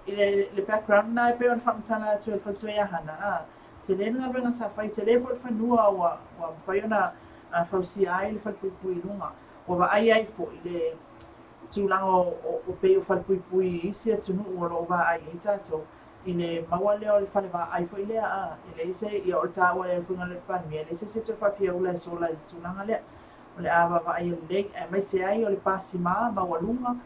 le background lena e pei ona faamatala atu e le faletua ia Hana, a, tele le galuega sa fai, tele foi le fanua ua mafai ona fausia ai le falepuipui i luga. Ua vaai ai foi le tulaga o pei o falepuipui i isi atunuu o lo o vaai ai tatou i le maua lea o le fale vaai foi lea, a, e leai se, ia o le taua e le Afioga i le Palemia, e leai se isi e toe faafiaula e sola i le tulaga lea. O le a vaavaai lelei, aemaise ai o le pasima maualuga,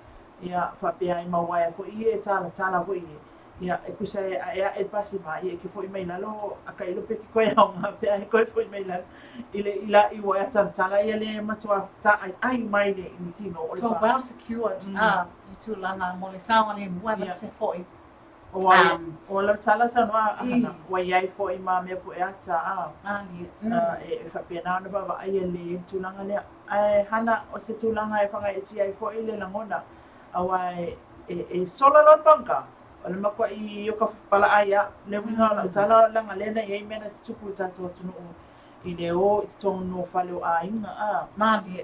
ia, faapea ai ma uaea foi ia e talatala foi ia, ia, e tusa e aeae le pasima, ia e te foi mai lalo, a tailo pe te toe aoga pe a e toe foi mai lalo i le i la i uaea talatala ia lea e matua tā'ai'ai mai i le tino o le pa. Well secured, a, i tulaga mo le saogalemu aemaise foi. Ua lau tala saunoa a Hana, ua i ai foi ma mea pueata a, e faapena ona vaavaai e lelei ai le tulaga lea. Ae Hana, o se tulaga e fagaeetia ai foi le lagona, aua e sola loa le pagota, o le matua'i ioka palaai lava. O le uiga o lau tala, leaga lea na i ai mea na tutupu i le tatou atunuu i le o i totonu o fale o aiga, a.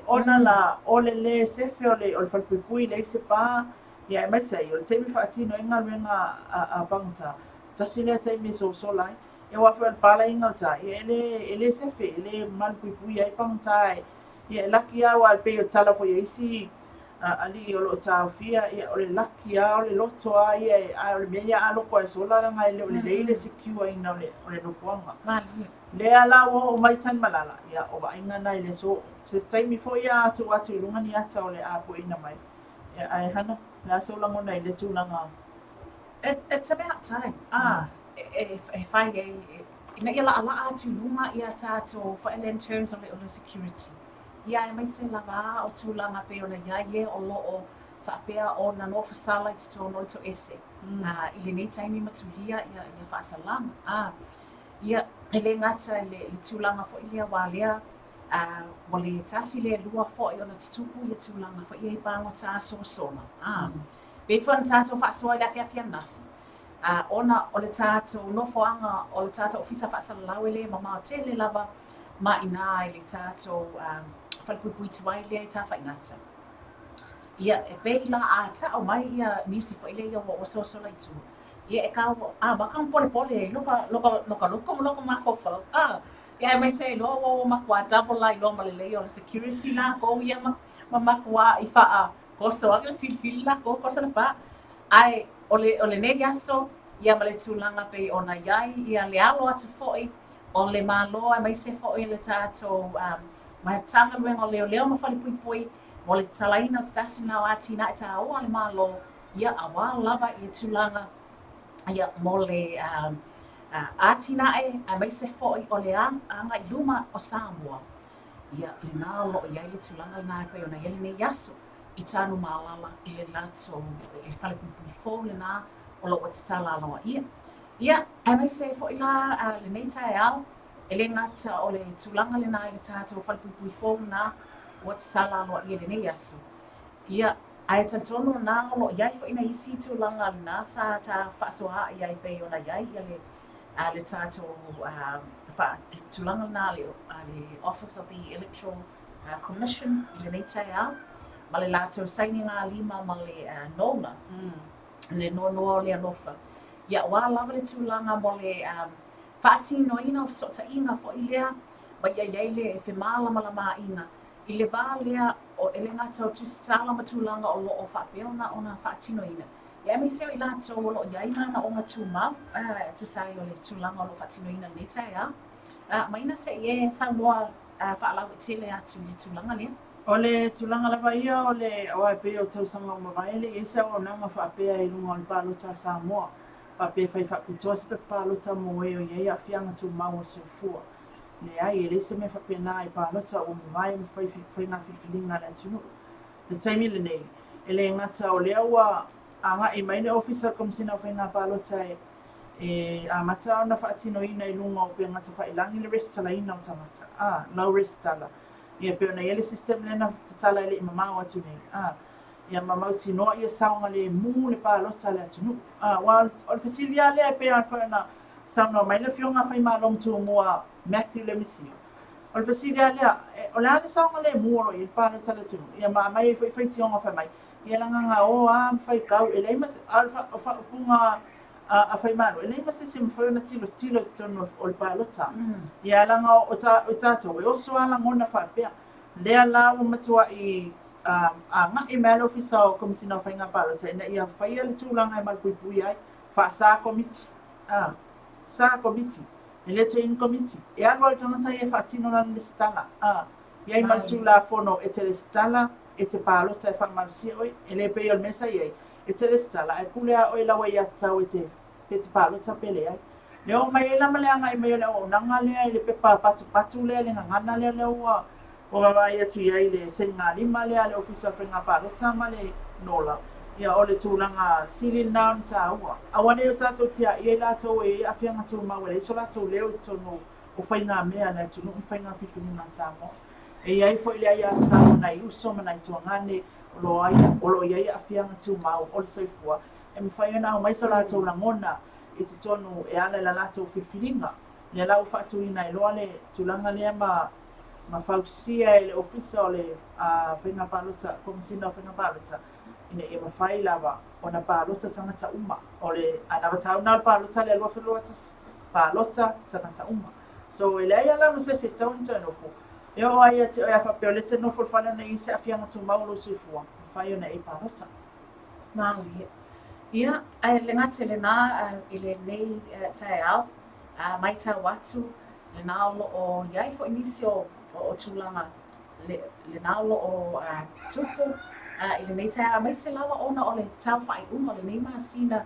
Ona la, o le lē sefe o le falepuipui, leai se pa, Ia, aemaise ai, o le taimi e faatino ai galuega a pagota, tasi lea taimi e sosola ai. Ia aua foi o le palai i gauta, ia e le, e le sefe, e le malupuipuia ai pagota e, ia e laki lava aua e pei o le tala foi a isi alii o lo o taofia, ia o le laki lava, o le loto lava ia, ae o le mea ia a loko lava e sola leaga e le o lelei le secure ina o le nofoaga. Lea la ua oo mai Tanumalala, ia o vaaiga na i le aso, se taimi foi a tuu atu i luga ni ata o le a pueina mai. Ia, ae Hana, o le a sou lagona i lea tulaga? It's about time, ah, e fai ai, ina ia laʻalaʻa atu i luga ia tatou foi lea in terms o le security. Ia aemaise lava o tulaga pei ona i ai e o lo o faapea ona nofosala i totonu o le toese i lenei taimi ma tulia ia faasalaga. Ah, ia, e le gata i le tulaga foi lea aua lea Ā, ua le tasi le lua foi ona tutupu ia tulaga foi ia i pagota sosola. Ā, pei foi ona tatou faasoa i le afiafi ananafi, ā, ona o le tatou nofoaga o le tatou ofisa faasalalau e le mamao tele lava ma inā i le tatou falepuipui tuai lea i Tafaigata. Ia, e pei la a ta'u mai ia nisi foi lea ia ua sosola i tua, ia e kau amata ona polepole ai loka, loka, loka loko ma loko mafaufau. Ā, Ia aemaise ai loa ua ua makuā double la i loa ma le lelei o le security lakou ia ma ma makuā i faa koso ake le filifili lakou koso le pa. Ae o le o lenei aso ia ma le tulaga pei ona i ai ia le alo atu foi o le Malo aemaise foi le tatou Matagaluega o Leoleo ma Falepuipui mo le tatalaina o se tasi lena o atinae taua a le Malo ia aua lava ia tulaga ia mo le atinae aemaise foi o le agai i luma o Samoa, ia lena o lo o i ai le tulaga lena e pei ona i ai lenei aso i Tanumalala i le latou i le falepuipui fou lena o lo o ua tatala aloaia. Ia, aemaise foi la lenei taeao, e le gata o le tulaga lena i le tatou falepuipui fou lena ua tatala aloaia i lenei aso, Ia, ae talitonu lena o lo o i ai foi nai isi tulaga lena sa ta faasoa i ai pei ona i ai ia le, le tatou tulaga lena a le Office of the Electoral Commission i lenei taeao, ma le latou sainigalima ma le NOLA, le noanoa o le alofa. Ia, aua lava le tulaga mo le faatinoina o fesootaiga foi lea, ma ia i ai le femalamalamaaiga i le va lea o e le gata o tusitala ma tulaga o lo o faapea ona faatinoina, ia aemaise o i latou o lo o i ai manaoga tumau e tusa ai o le tulaga o lo o faatinoina i lenei taeao. Maina se i e saunoa faalauaitele atu i le tulaga lea. O le tulaga lava ia o le, aua e pei o tausaga ua mavae e le i i ai se auaunaga faapea i luga o le palota a Samoa, faapea e fai faapitoa se pepa palota mo e o i ai aafiaga tumau o le soifua. Leai, e leai se mea faapena i palota ua mavae ma fai faiga filifiliga a le atunuu. I le taimi lenei, e le gata o lea ua agai mai le Ofisa o le Komesina o Faiga Palota e e amata ona faatinoina i luga o upega tafailagi le resitalaina o tagata, a, lau resitala, ia pei ona i ai le system lea na tatala e le i mamao atu nei, a, ia ma mautinoa ia saogalemu le palota a le atunuu. A, aua o le fesili lava lea e pei foi ona saunoa mai le Afioga a Faimalo Tumua Matthew Lemesio, o le fesili lava lea, o le a le saogalemu o lo o i ai le palota a le atunuu? Ia ma aumai ai foi faitioga fai mai, ia leaga na o lava ma faitau, e leai ma se, a o le faaupuga a Faimalo, e leai ma se isi e mafai ona tilotilo i totonu o le palota. Ia leaga o tatou, e oso lava lagona faapea. Lea la ua matuai agai mai le Ofisa o Komesina o Faiga Palota ina ia faia le tulaga e malupuipuia ai, faasa komiti, sa komiti, e le toe i ai ni komiti. E alu lava le tagata ia e faatino lana lesitala, i ai ma le Tulafono e te lesitala, e te palota e faamalosia oe, e le pei o le mea sa i ai, e te lesitala ae pule lava oe i lau aiatatau e te pe te palota pe leai. Le oo mai ai la ma le agai mai o le auaunaga lea i le pepa patupatu lea, le gagana lea lea ua ua vaavaai atu i ai i le sainigalima lea a le Ofisa o Faiga Palota ma le Nola, ia o le tulaga sili lena ona taua. Aua ne i o tatou tiaia i latou e i ai aafiaga tumau e leai so latou leo i totonu o faigamea a le atunuu ma faiga filifiliga a Samoa. E i ai foi le aiatatau a nai uso ma nai tuagane o lo o i ai aafiaga tumau o le soifua e mafai ona aumai so latou lagona i totonu e ala i la latou filifiliga. Lea la ua faatuina ai loa le tulaga lea ma ma fausia e le Ofisa o le Faiga Palota, Komesina o Faiga Palota, ina ia mafai lava ona palota tagata uma. O le anavatau lena o le palota lea 2021, palota tagata uma. So e leai lava la ma se isi e tatau ona toe nofo. E oo lava ia te oe a faapea o lea e te nofo i le fale ona e i ai se aafiaga tumau o lou soifua, mafai ona e palota. Malie. Ia, ae le gata i lena, i lenei taeao, matau atu, lena o lo o i ai foi nisi o tulaga lena o lo o tupu i lenei taeao, aemaise lava ona o le tau faaiuga o lenei masina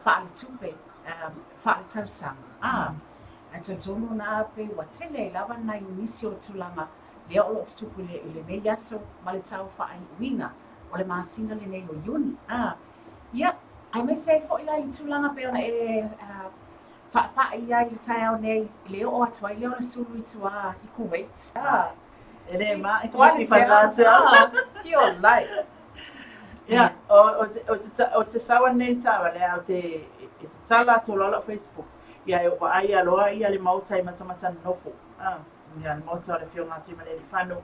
faaletupe faaletausaga. Ae talitonu lena pei ua tele ai lava nai nisi o tulaga lea o lo o tutupu i lenei aso ma le tau faaiuina o le masina lenei o Iuni. Ia, aemaise ai foi la i le tulaga pei ona e faapai ai i le taeao nei, i le oo atu ai lea o le sulu i tua i Kuwait. E le ma i Kuwait i Fio lai. Ia, o te sawa nei tawa lea, o te e te tala atu loa lau Facebook. Ia e vaai loa ia le maota i matamata nofo. Ia le maota o le Afioga a Tuimalealiifano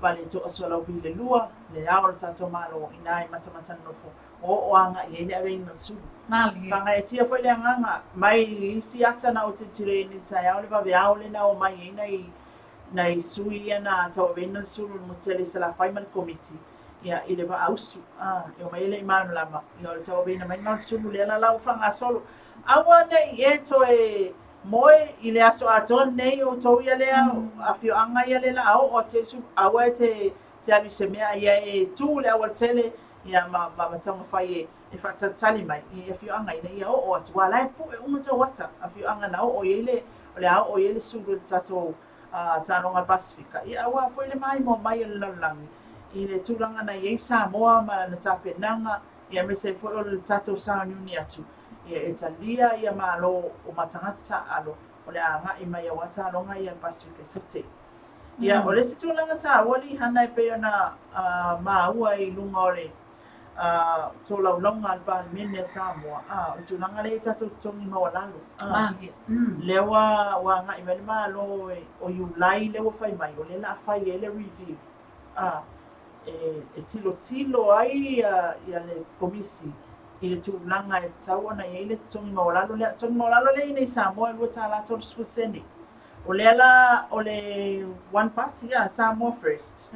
Vaaletoa Sualauvi le lua, le ao o le tatou Malo, ina e matamata nofo, ua oo agai i ai le aveina o le sulu. Malie. Fagaetia foi le agaga, mai isi ata na ou tilotilo i ai nei i le taeao, le vaveao lea na omai ai nai, nai sui ia na tauaveina le sulu i le motu tele i Salafai ma le Komiti, ia, i le Vaausu, a, e omai e le i malamalama, ia, o le tauaveina mai lena o le sulu lea la la ua faagasolo. Aua ne i e toe moe i le aso atoa lenei outou ia lea afioaga ia lea la a oo atu ai le sulu, aua e te te alu i se mea, ia e tu i le aualatele, ia ma, ma, ma taumafai e, e faatalitali mai i afioaga ina ia oo atu, aua la e pue uma tou ata, afioaga na oo i ai le, o le a oo i ai le sulu i le tatou taaloga a le Pasefika, ia aua foi le maimoa mai a le lalolagi i le tulaga na i ai Samoa ma lana tapenaga, ia aemaise ai foi o le tatou sauniuni atu, ia e talia ia Malo o ma tagata taaalo o le a agai mai aua taaloga ia a le Pasefika i Saute. Ia, o le isi tulaga taua Lihana e pei ona maua i luga o le Tolaulauga a le Palemene a Samoa, o le tulaga lea i tatou totogi maualalo. Lea ua agai mai le Malo o Iulai lea ua fai mai, o lea o le a fai ai le review, e tilotilo ai le Komisi i le tulaga e tatau ona i ai le totogi maualalo lea. O le totogi maualalo lea e i ai nei i Samoa e $2.30. O lea la o le one party, Samoa First.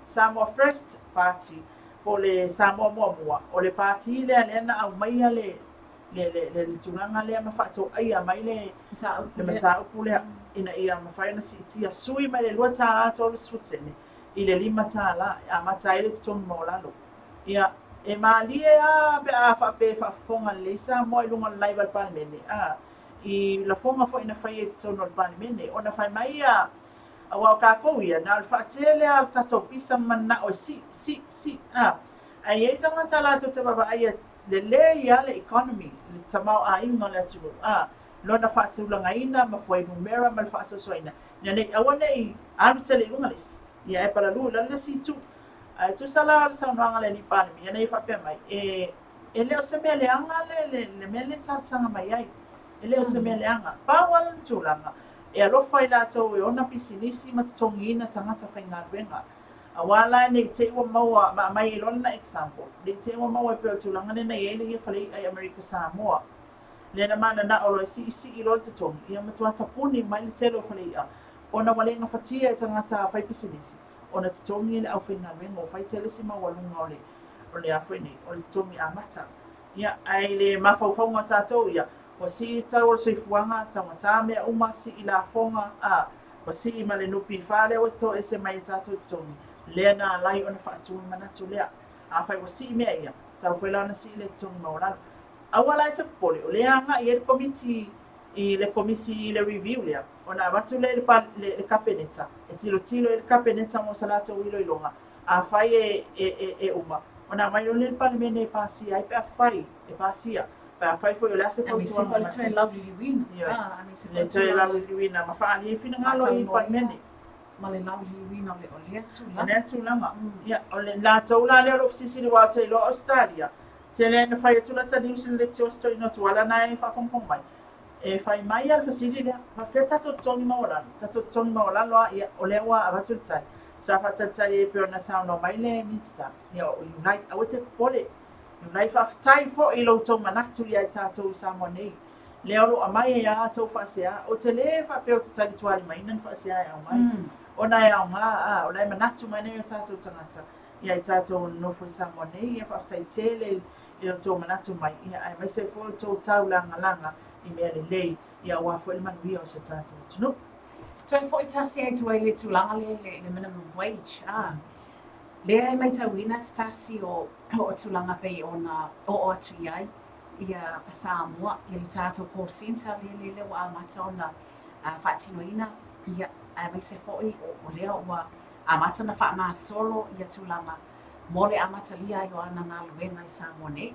Samoa First Party, po o le Samoa Muamua, o le pati lea lea na aumaia le le le le tulaga lea ma faatoaia mai le le mataupu lea ina ia mafai ona siitia sui mai le $2.30 i le $5 e amata ai le totogi maualalo. Ia, e malie lava pe a faapea e faafofoga lelei Samoa i luga o le live a le Palemene, a, i lafoga foi na faia i totonu o le Palemene, ona fai mai ia Aua o tatou ia, na o le faatele lava o le tatou pisa ma mananao e sii, sii, sii, a. Ae i ai tagata latou te vaavaaia lelei lava le economy, le tamaoaiga o le atunuu, a, lona faatulagaina ma fuainumera ma le faasoasoaina, ina ne i aua ne i alu tele i luga le isi, ia ae palalu i lalo le isi itu. Ae tusa la o le saunoaga a le Alii Palemia na ia faapea mai, e, e le o se mea leaga le, le, le mea lea e talosaga mai ai. E le o se mea leaga. Pau lava le tulaga, e alofa i latou e ona pisinisi ma totogiina tagata faigaluega. Aua la ne i te i ua maua, ma aumai ai loa lana example, ne i te i ua maua e pei o le tulaga lea na i ai le ia fale i'a i Amerika Samoa, lea na mananao loa e siisii loa le totogi, ia matua tapuni mai le tele o fale i'a, ona ua le gafatia e tagata faipisinisi ona totogi e le aufaigaluega, ua fai tele se maualuga o le, o le a foi nei, o le totogi amata. Ia, ae i le mafaufauga o tatou, ia, ua sii le tau o le soifuaga, taugata mea uma, sii lafoga, a, ua sii ma le NPF lea ua toese mai e tatou totogi, lea na ala ai ona faatu le manatu lea. Afai ua sii mea ia, tatau foi la ona sii le totogi maualalo. Aua la e te popole, o lea e agai i ai le Komiti i le Komisi i le review lea, ona avatu lea i le, le, le Kapeneta, e tilotilo i ai le Kapeneta mo se latou iloiloga, Afai e, e, e, e uma, ona aumai loa lea i le Palemene e pasia ai pe afai e pasia, pe afai foi o le a se fautuaga mai. Aemaise foi le toe lauliliuina. Ioe. Le toe lauliliuina ma faaalia ai finagalo i le Palemene. Ma le lauliliuina o le, o lea tulaga. O lea tulaga. Ia, o le latou la lea o lo o fesilisili aua ou te iloa o Ausetalia, tele ina fai atu lata news i le leitio a si toeaina o Tuala na e faafogafoga mai. E fai mai lava le fesili lea, faapefea tatou totogi maualalo? Tatou totogi maualalo lava, ia, o lea ua avatu le tali. Sa faatalitali ai e pei ona saunoa mai le Minisita, ia, o Iulai, aua e te popole. Iulai, faafetai foi i lo outou manatu ia i tatou i Samoa nei. Lea o lo o aumai ai a outou faasea. Ou te le faapea ou te talitualimaina ni faasea e aumai. Ona e aoga, a, o la e manatu mai nai o tatou tagata ia i tatou nonofo i Samoa nei. Ia faafetai tele i i lo outou manatu mai, ia, aemaise ai foi o le tou taulagalaga i mea lelei, ia aua foi le manuia o si o tatou atunuu. Toe foi tasi ai tua i le tulaga lea i le minimum wage, a, lea e maitauina se tasi o o tulaga pei ona oo atu i ai ia Samoa, ia le tatou call centre lea lea lea ua amata ona faatinoina, ia, aemaise foi o lea ua amata ona faagasolo ia tulaga mo le amatalia ai o ana galuega i Samoa nei.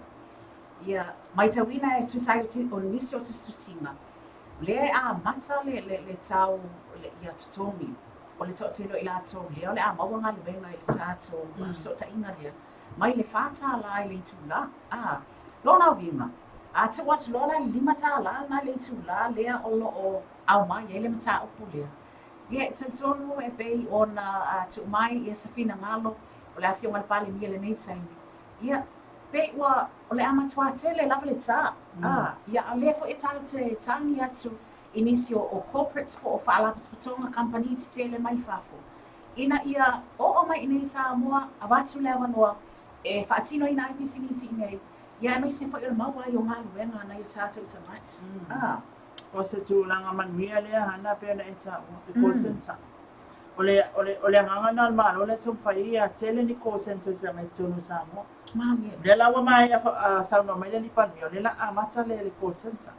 Ia maitauina e tusa ai o nisi o tusitusiga, o lea e amata le, le, le tau le, ia totogi o le toatele o i latou lea o le a maua galuega i le tatou fesootaiga lea, mai le $4 i le itulā. A, lona uiga, a tuu atu loa la i le $5 lena i le itulā lea o lo o aumai ai le mataupu lea, Ia, e talitonu e pei ona tuu mai ia se finagalo o le Afioga i le Palemia i lenei taimi, ia, pei ua, o le a matuā tele lava le tā. A, ia, a o lea foi e tatou te tagi atu i nisi o, o corporates po o faalapotopotoga kamupani tetele mai fafo, ina ia oo mai i inei i Samoa, avatu le avanoa e faatinoina ai pisinisi i inei, ia aemaise foi o le maua ai o galuega a nai o tatou tagata. A. O se tulaga manuia lea Hana pei ona e taua, le call centre. O le, o le, o le agaga lena o le Malo lea e taumafai ai ia tele ni call centres e aumai i totonu o Samoa. Malie. O lea la ua maea saunoa mai le Alii Palemia, o lea la amata le, le call centre.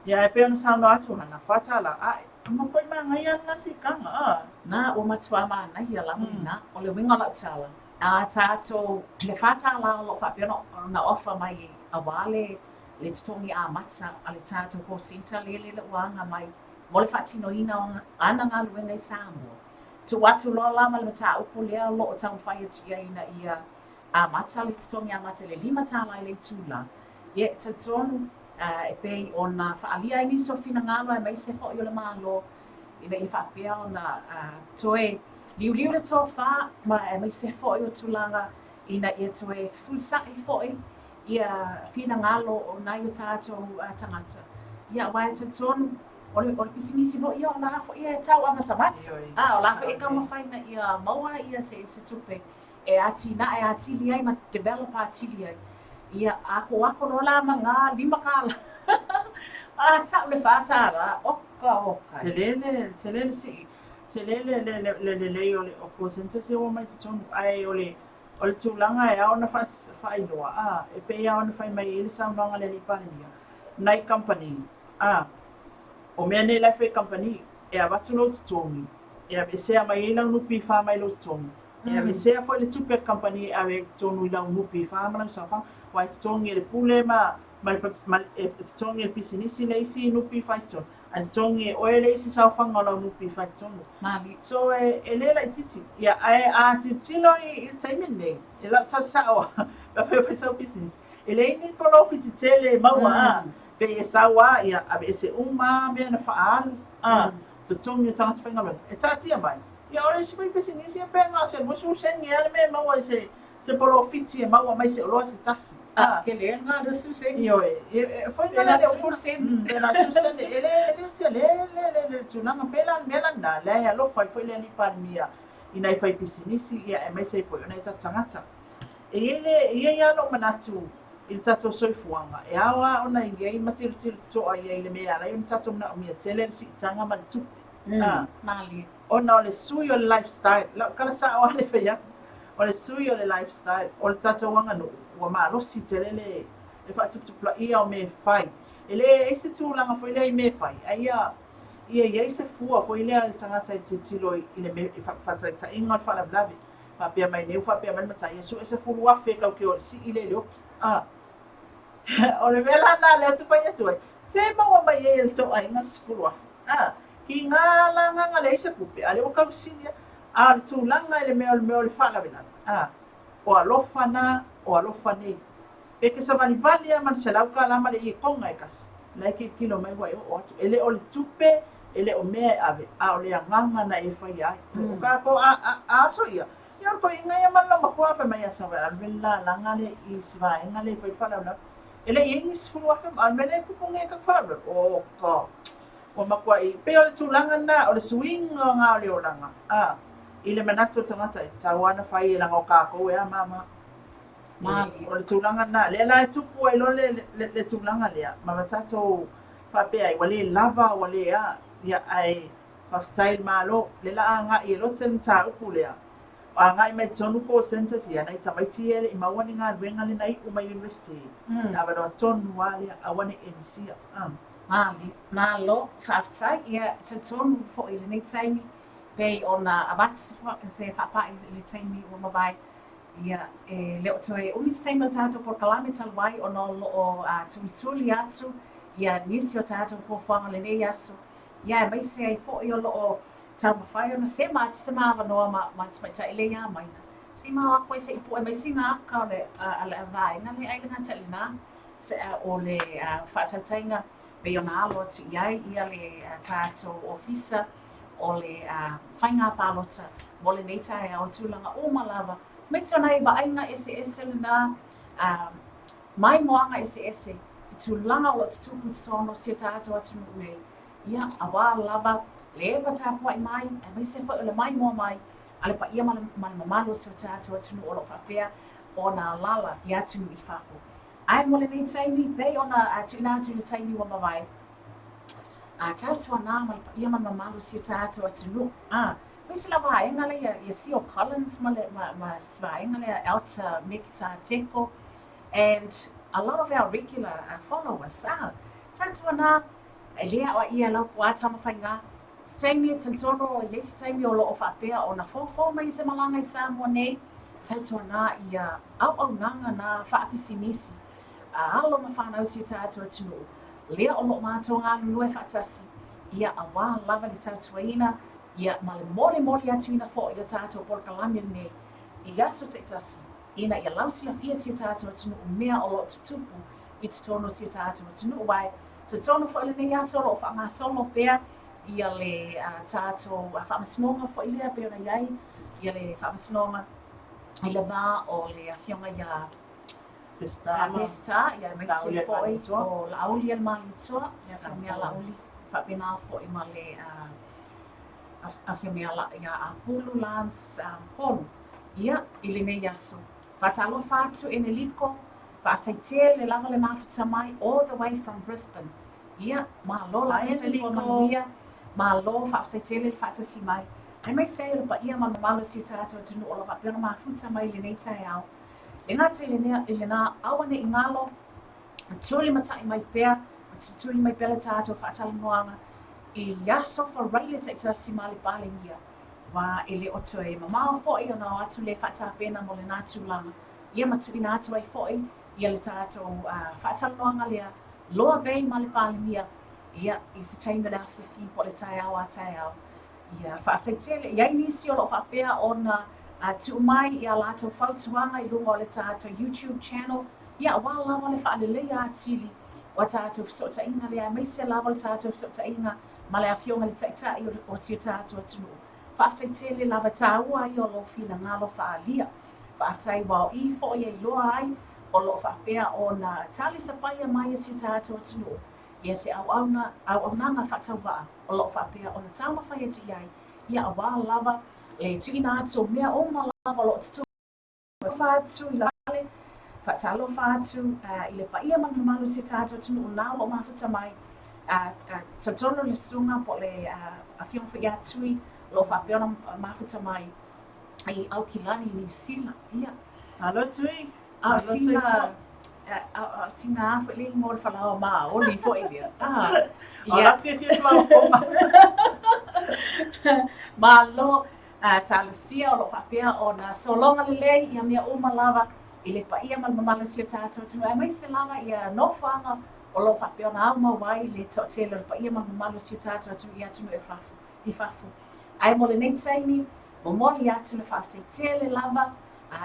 Ia ae pei ona saunoa atu Hana, $4, ae matuai manaia lava lena siitaga, a. Na, ua matua manaia lava lena. O le uiga o lau tala, a tatou, le $4 o lo o faapea ona offer mai aua le le totogi amata a le tatou call centre lea lea ua aga mai mo le faatinoina o ana galuega i Samoa. Tuu atu loa la ma le mataupu lea o lo o taumafai atu i ai ina ia Amata le totogi amata i le $5 i le itula. Ia, e talitonu, e pei ona faaalia ai nisi o finagalo aemaise foi o le Malo ina ia faapea ona toe liuliu le tofa ma aemaise foi o tulaga ina ia toe fefulisa'i foi ia finagalo o nai o tatou tagata. Ia, aua e talitonu, o le, o le pisinisi foi ia, o la foi e tau amatamata. A, o la foi e taumafai ina ia maua ia se, se tupe e atinae atili ai ma develop atili ai. Ia, akoako loa la ma ngā $5. A ta'u le $4, oka oka. Tele le, tele le sii, tele le, le, le, le lelei o le o call centres ia ua mai totonu, ae o le, o le tulaga e ao ona faailoa, a, e pei lava ona fai mai i le saunoaga a le Alii Palemia, nai kamupani, a, o mea nei la e fai e kamupani, e avatu lou totogi, e aveesea mai ai lau NPF mai lou totogi, E aveesea foi le tupe a le kamupani e ave ai i totonu i lau NPF ma lau saofaga, aua e totogi e le pule ma ma le ma e totogi e le pisinisi le isi NPF i totonu, ae totogi e oe le isi saofaga o lau NPF i totonu. Malie. So e e le laitiiti. Ia, ae a tilotilo i i le taimi lenei, i lau tala sao lava, pe afai o fai sau pisinisi, e leai ni polofiti tele e maua a, pei e sau lava, ia aveese uma lava mea na faaalu, a, totogi o tagata faigaluega, e taatia mai. Ia o le isi foi pisinisi e pe na o se 20 sene lava le mea e maua i se se polofiti e maua mai se oloa se tasi. Ah, tele lena 20 sene. Ioe, e foi na le 10 sene. Pe na 10 sene, e le le tele le le le tulaga pe la le mea lena, lea e alofa ai foi le Alii Palemia i nai faipisinisi ia aemaise ai foi o nai tatou tagata. E i ai le e i ai lava lou manatu i le tatou soifuaga, e ao lava ona i ai ma tilotilo totoa i ai i le mea e ala ai ona tatou manaomia tele le siitaga ma le tupe. Ah. Malie. Ona o le sui o le lifestyle, lau tala sa'o lava le fai atu, o le sui o le lifestyle, o le tatou aganuu, ua malosi tele le le faatuputupulaia o mea e fai. E leai se tulaga foi lea i mea e fai, a ia ia i ai se fua foi lea a le tagata e tilotilo i le mea, i faataitaiga o le faalavelave, faapea mai nei ua faapea mai le matai, ia sue 10,000 e kau ke o le sii lea i le oki. A. O le mea la lena lea ou te fai atu ai, fea e maua mai ai e le tou aiga le 10,000? A. Ki ngā lagaga leai se tupe, a lea ua tausili a, a o le tulaga i le mea o le mea o le faalavelave, a, o alofa na, o alofa nei. Pe ke savalivali a ma le $100 ma le iekoga e kasi, la e kilokilo mai ua e oo atu. E le o le tupe, e le o mea e ave, a o le agaga na e faia ai. O kākou a, a, a aso ia, ia o le toeaina ia ma le laumatua a fai mai ia Samuel, alu le lalaga lea i si vaega lea e fai le faalavelave. E le i i ai ni 10,000, a o le mea lea e tupu nei i tatou faalavelave, oh God. Ua matuai, pei o le tulaga lena, o le suiga o ngā o le olaga, ā, i le manatu o le tagata e tatau lava ona fai e laga o kākou e a māmā. Malie. O le tulaga lena, lea la e tupu ai loa le, le, le tulaga lea, ma ma tatou faapea ai, ua le lava, ua le a, ia, ae faafetai i le Malo, lea la a agai e lote le mataupu lea, o agai mai totonu call centres ia, nai tamaiti ia e le i maua ni galuega lea na iu mai university, le avanoa tonu lava lea, aua ne i e misia. Ā. Malie. Malo, faafetai. Ia, e talitonu foi i lenei taimi, pei ona avatu se faapai i le taimi ua mavae, ia, e le o toe umi se taimi o le tatou polokalame talu ai ona o lo o tulituli atu ia nisi o tatou fuafuaga o lenei aso, ia, aemaise ai foi o lo o taumafai ona sema atu se ma avanoa ma ma le tamaitai lea ia Maina. Se i ma o aku ai se i pue mai sina aka o le a le vaega lea ai le gata i lena. O le faatautaiga pei ona alo atu i ai ia le tatou ofisa o le faiga palota mo lenei taeao i tulaga uma lava, aemaise o nai vaaiga eseese lena maimoaga eseese i tulaga o lo o tutupu i totonu o si o tatou atunuu nei, ia, aua lava le epa tapuai mai, aemaise foi o le maimoa mai a le paia ma le mamalu o si o tatou atunuu o lo o faapea ona alaala i atunuu i fafo. Ae mo lenei taimi, pei ona tuuina atu i le taimi ua mavae, a tautuana ma le paia ma le mamalu o si o tatou atunuu, a, aemaise la vaega lea ia, ia Sio Collins ma le, ma, ma si vaega lea Elta Mekisateko, and a lot of our regular followers, a, tautuana, e le aoaia e lau puaa Tamafaiga, Se taimi e talitonu i ai se taimi o lo o faapea ona foufou mai i se malaga i Samoa nei, tautuana ia auaunaga nā faapisinisi a alo ma fanau si o tatou atunuu, lea o lo o matou galulue faatasi, ia auā lava le tautuaina ia ma le molimoli atuina foi o tatou polokalame lenei i aso taitasi. ina ia lausilafia si o tatou atunuu mea o lo o tutupu i totonu o si o tatou atunuu. Aua e talitonu foi lenei aso o lo o faagasolo pea ia le tatou faamasinoga foi lea pei ona i ai ia le faamasinoga i le va o le afioga ia Peseta, ia aemaise foi o Laauli-a-le-Malietoa, le afioga ia Laauli, faapena foi ma le afioga ia Apulu Lance Polu. Ia, i lenei aso, faatalofa atu Eneliko, faafetai tele lava le mafuta mai all the way from Brisbane. Ia, malo lava le soifua manuia, malo faafetai tele le faatasi mai. Aemaise ai o le paia ma le mamalu o si o tatou atunuu o lo o faapea ona mafuta mai i lenei taeao. E gata i lenei, i lena, aua ne i galo, tuli matai mai pea, ma tulituli mai pea le tatou faatalanoaga i aso faraile taitasi ma le Palemia, aua e le o toe mamao foi ona o atu le faatapena mo lena tulaga, ia ma tuuina atu ai foi ia le tatou faatalanoaga lea Loa Bay ma le Palemia, ia, i se taimi o le afiafi po o le taeao a taeao. Ia, faafetai tele. E i ai nisi o lo o faapea ona tuu mai i a latou fautuaga i luga o le tatou YouTube channel, ia, aua lava le faaleleia atili o a tatou fesootaiga lea, aemaise lava le tatou fesootaiga ma le Afioga i le Taitai o si o tatou atunuu. Faafetai tele lava, taua ia o lou finagalo faaalia. Faafetai aua o i foi e iloa ai o lo o faapea ona talisapaia mai e si o tatou atunuu ia se auauna, auaunaga faatauvaa o lo o faapea ona taumafai atu i ai, ia aua lava le tuuina atu o mea uma lava o lo o tutufa atu i le faatalofa atu i le paia ma le mamalu o si o tatou atunuu la o lo o mafuta mai. Talitonu le susuga po o le afioga foi ia Tui o lo o faapea ona mafuta mai i Aukilani i Niu Sila. Ia. Malo Tui. A o sina a o sina a foi le igoa o le falaoa maoli foi lea. Ah, ia. O la fiafia falaoa poma. Malo, talosia o lo o faapea ona sologa lelei ia mea uma lava i le paia ma le mamalu o si o tatou atunuu, aemaise lava ia nofoaga o lo o faapea ona aumau ai le toatele o le paia ma le mamalu o si o tatou atunuu i atunuu e fafo, i fafo. Ae mo lenei taimi, momoli atu le faafetai tele lava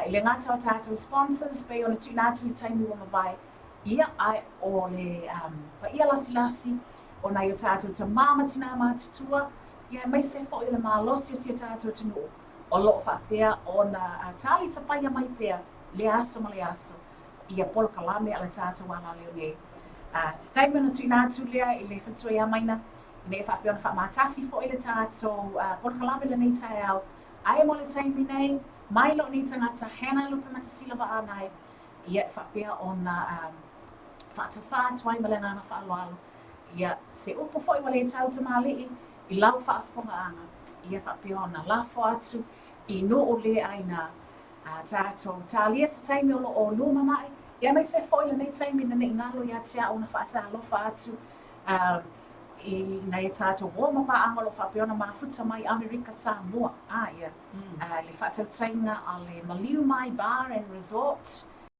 i le gata o tatou sponsors pei ona tuuina atu i le taimi ua mavae, ia, ae o le paia lasilasi o nai o tatou tamā ma tinā matutua, ia aemaise foi o le malosi o si o tatou atunuu o lo o faapea ona talisapaia mai pea lea aso ma lea aso ia polokalame a le tatou alaleo nei. Se taimi ona tuuina atu lea i le faletua ia Maina, ina ia faapea ona faamatafi foi le tatou polokalame lenei taeao. Ae mo le taimi nei, mai lou nei tagata, Hannah Lupematasila Vaanai, ia e faapea ona faatafā atu ai ma le agaga faaaloalo. Ia, se upu foi ua le tau tamalii i lau faafofogaaga, ia faapea ona lafo atu i nuu le ʻāina a tatou talia se taimi o lo o lumanai, ia aemaise foi lenei taimi ina ne i galo ia te au ona faatalofa atu i nai a tatou uo ma paaga o lo o faapea ona mafuta mai Amerika Samoa. A ia, le faatautaiga a le Maliu Mai Bar and Resort.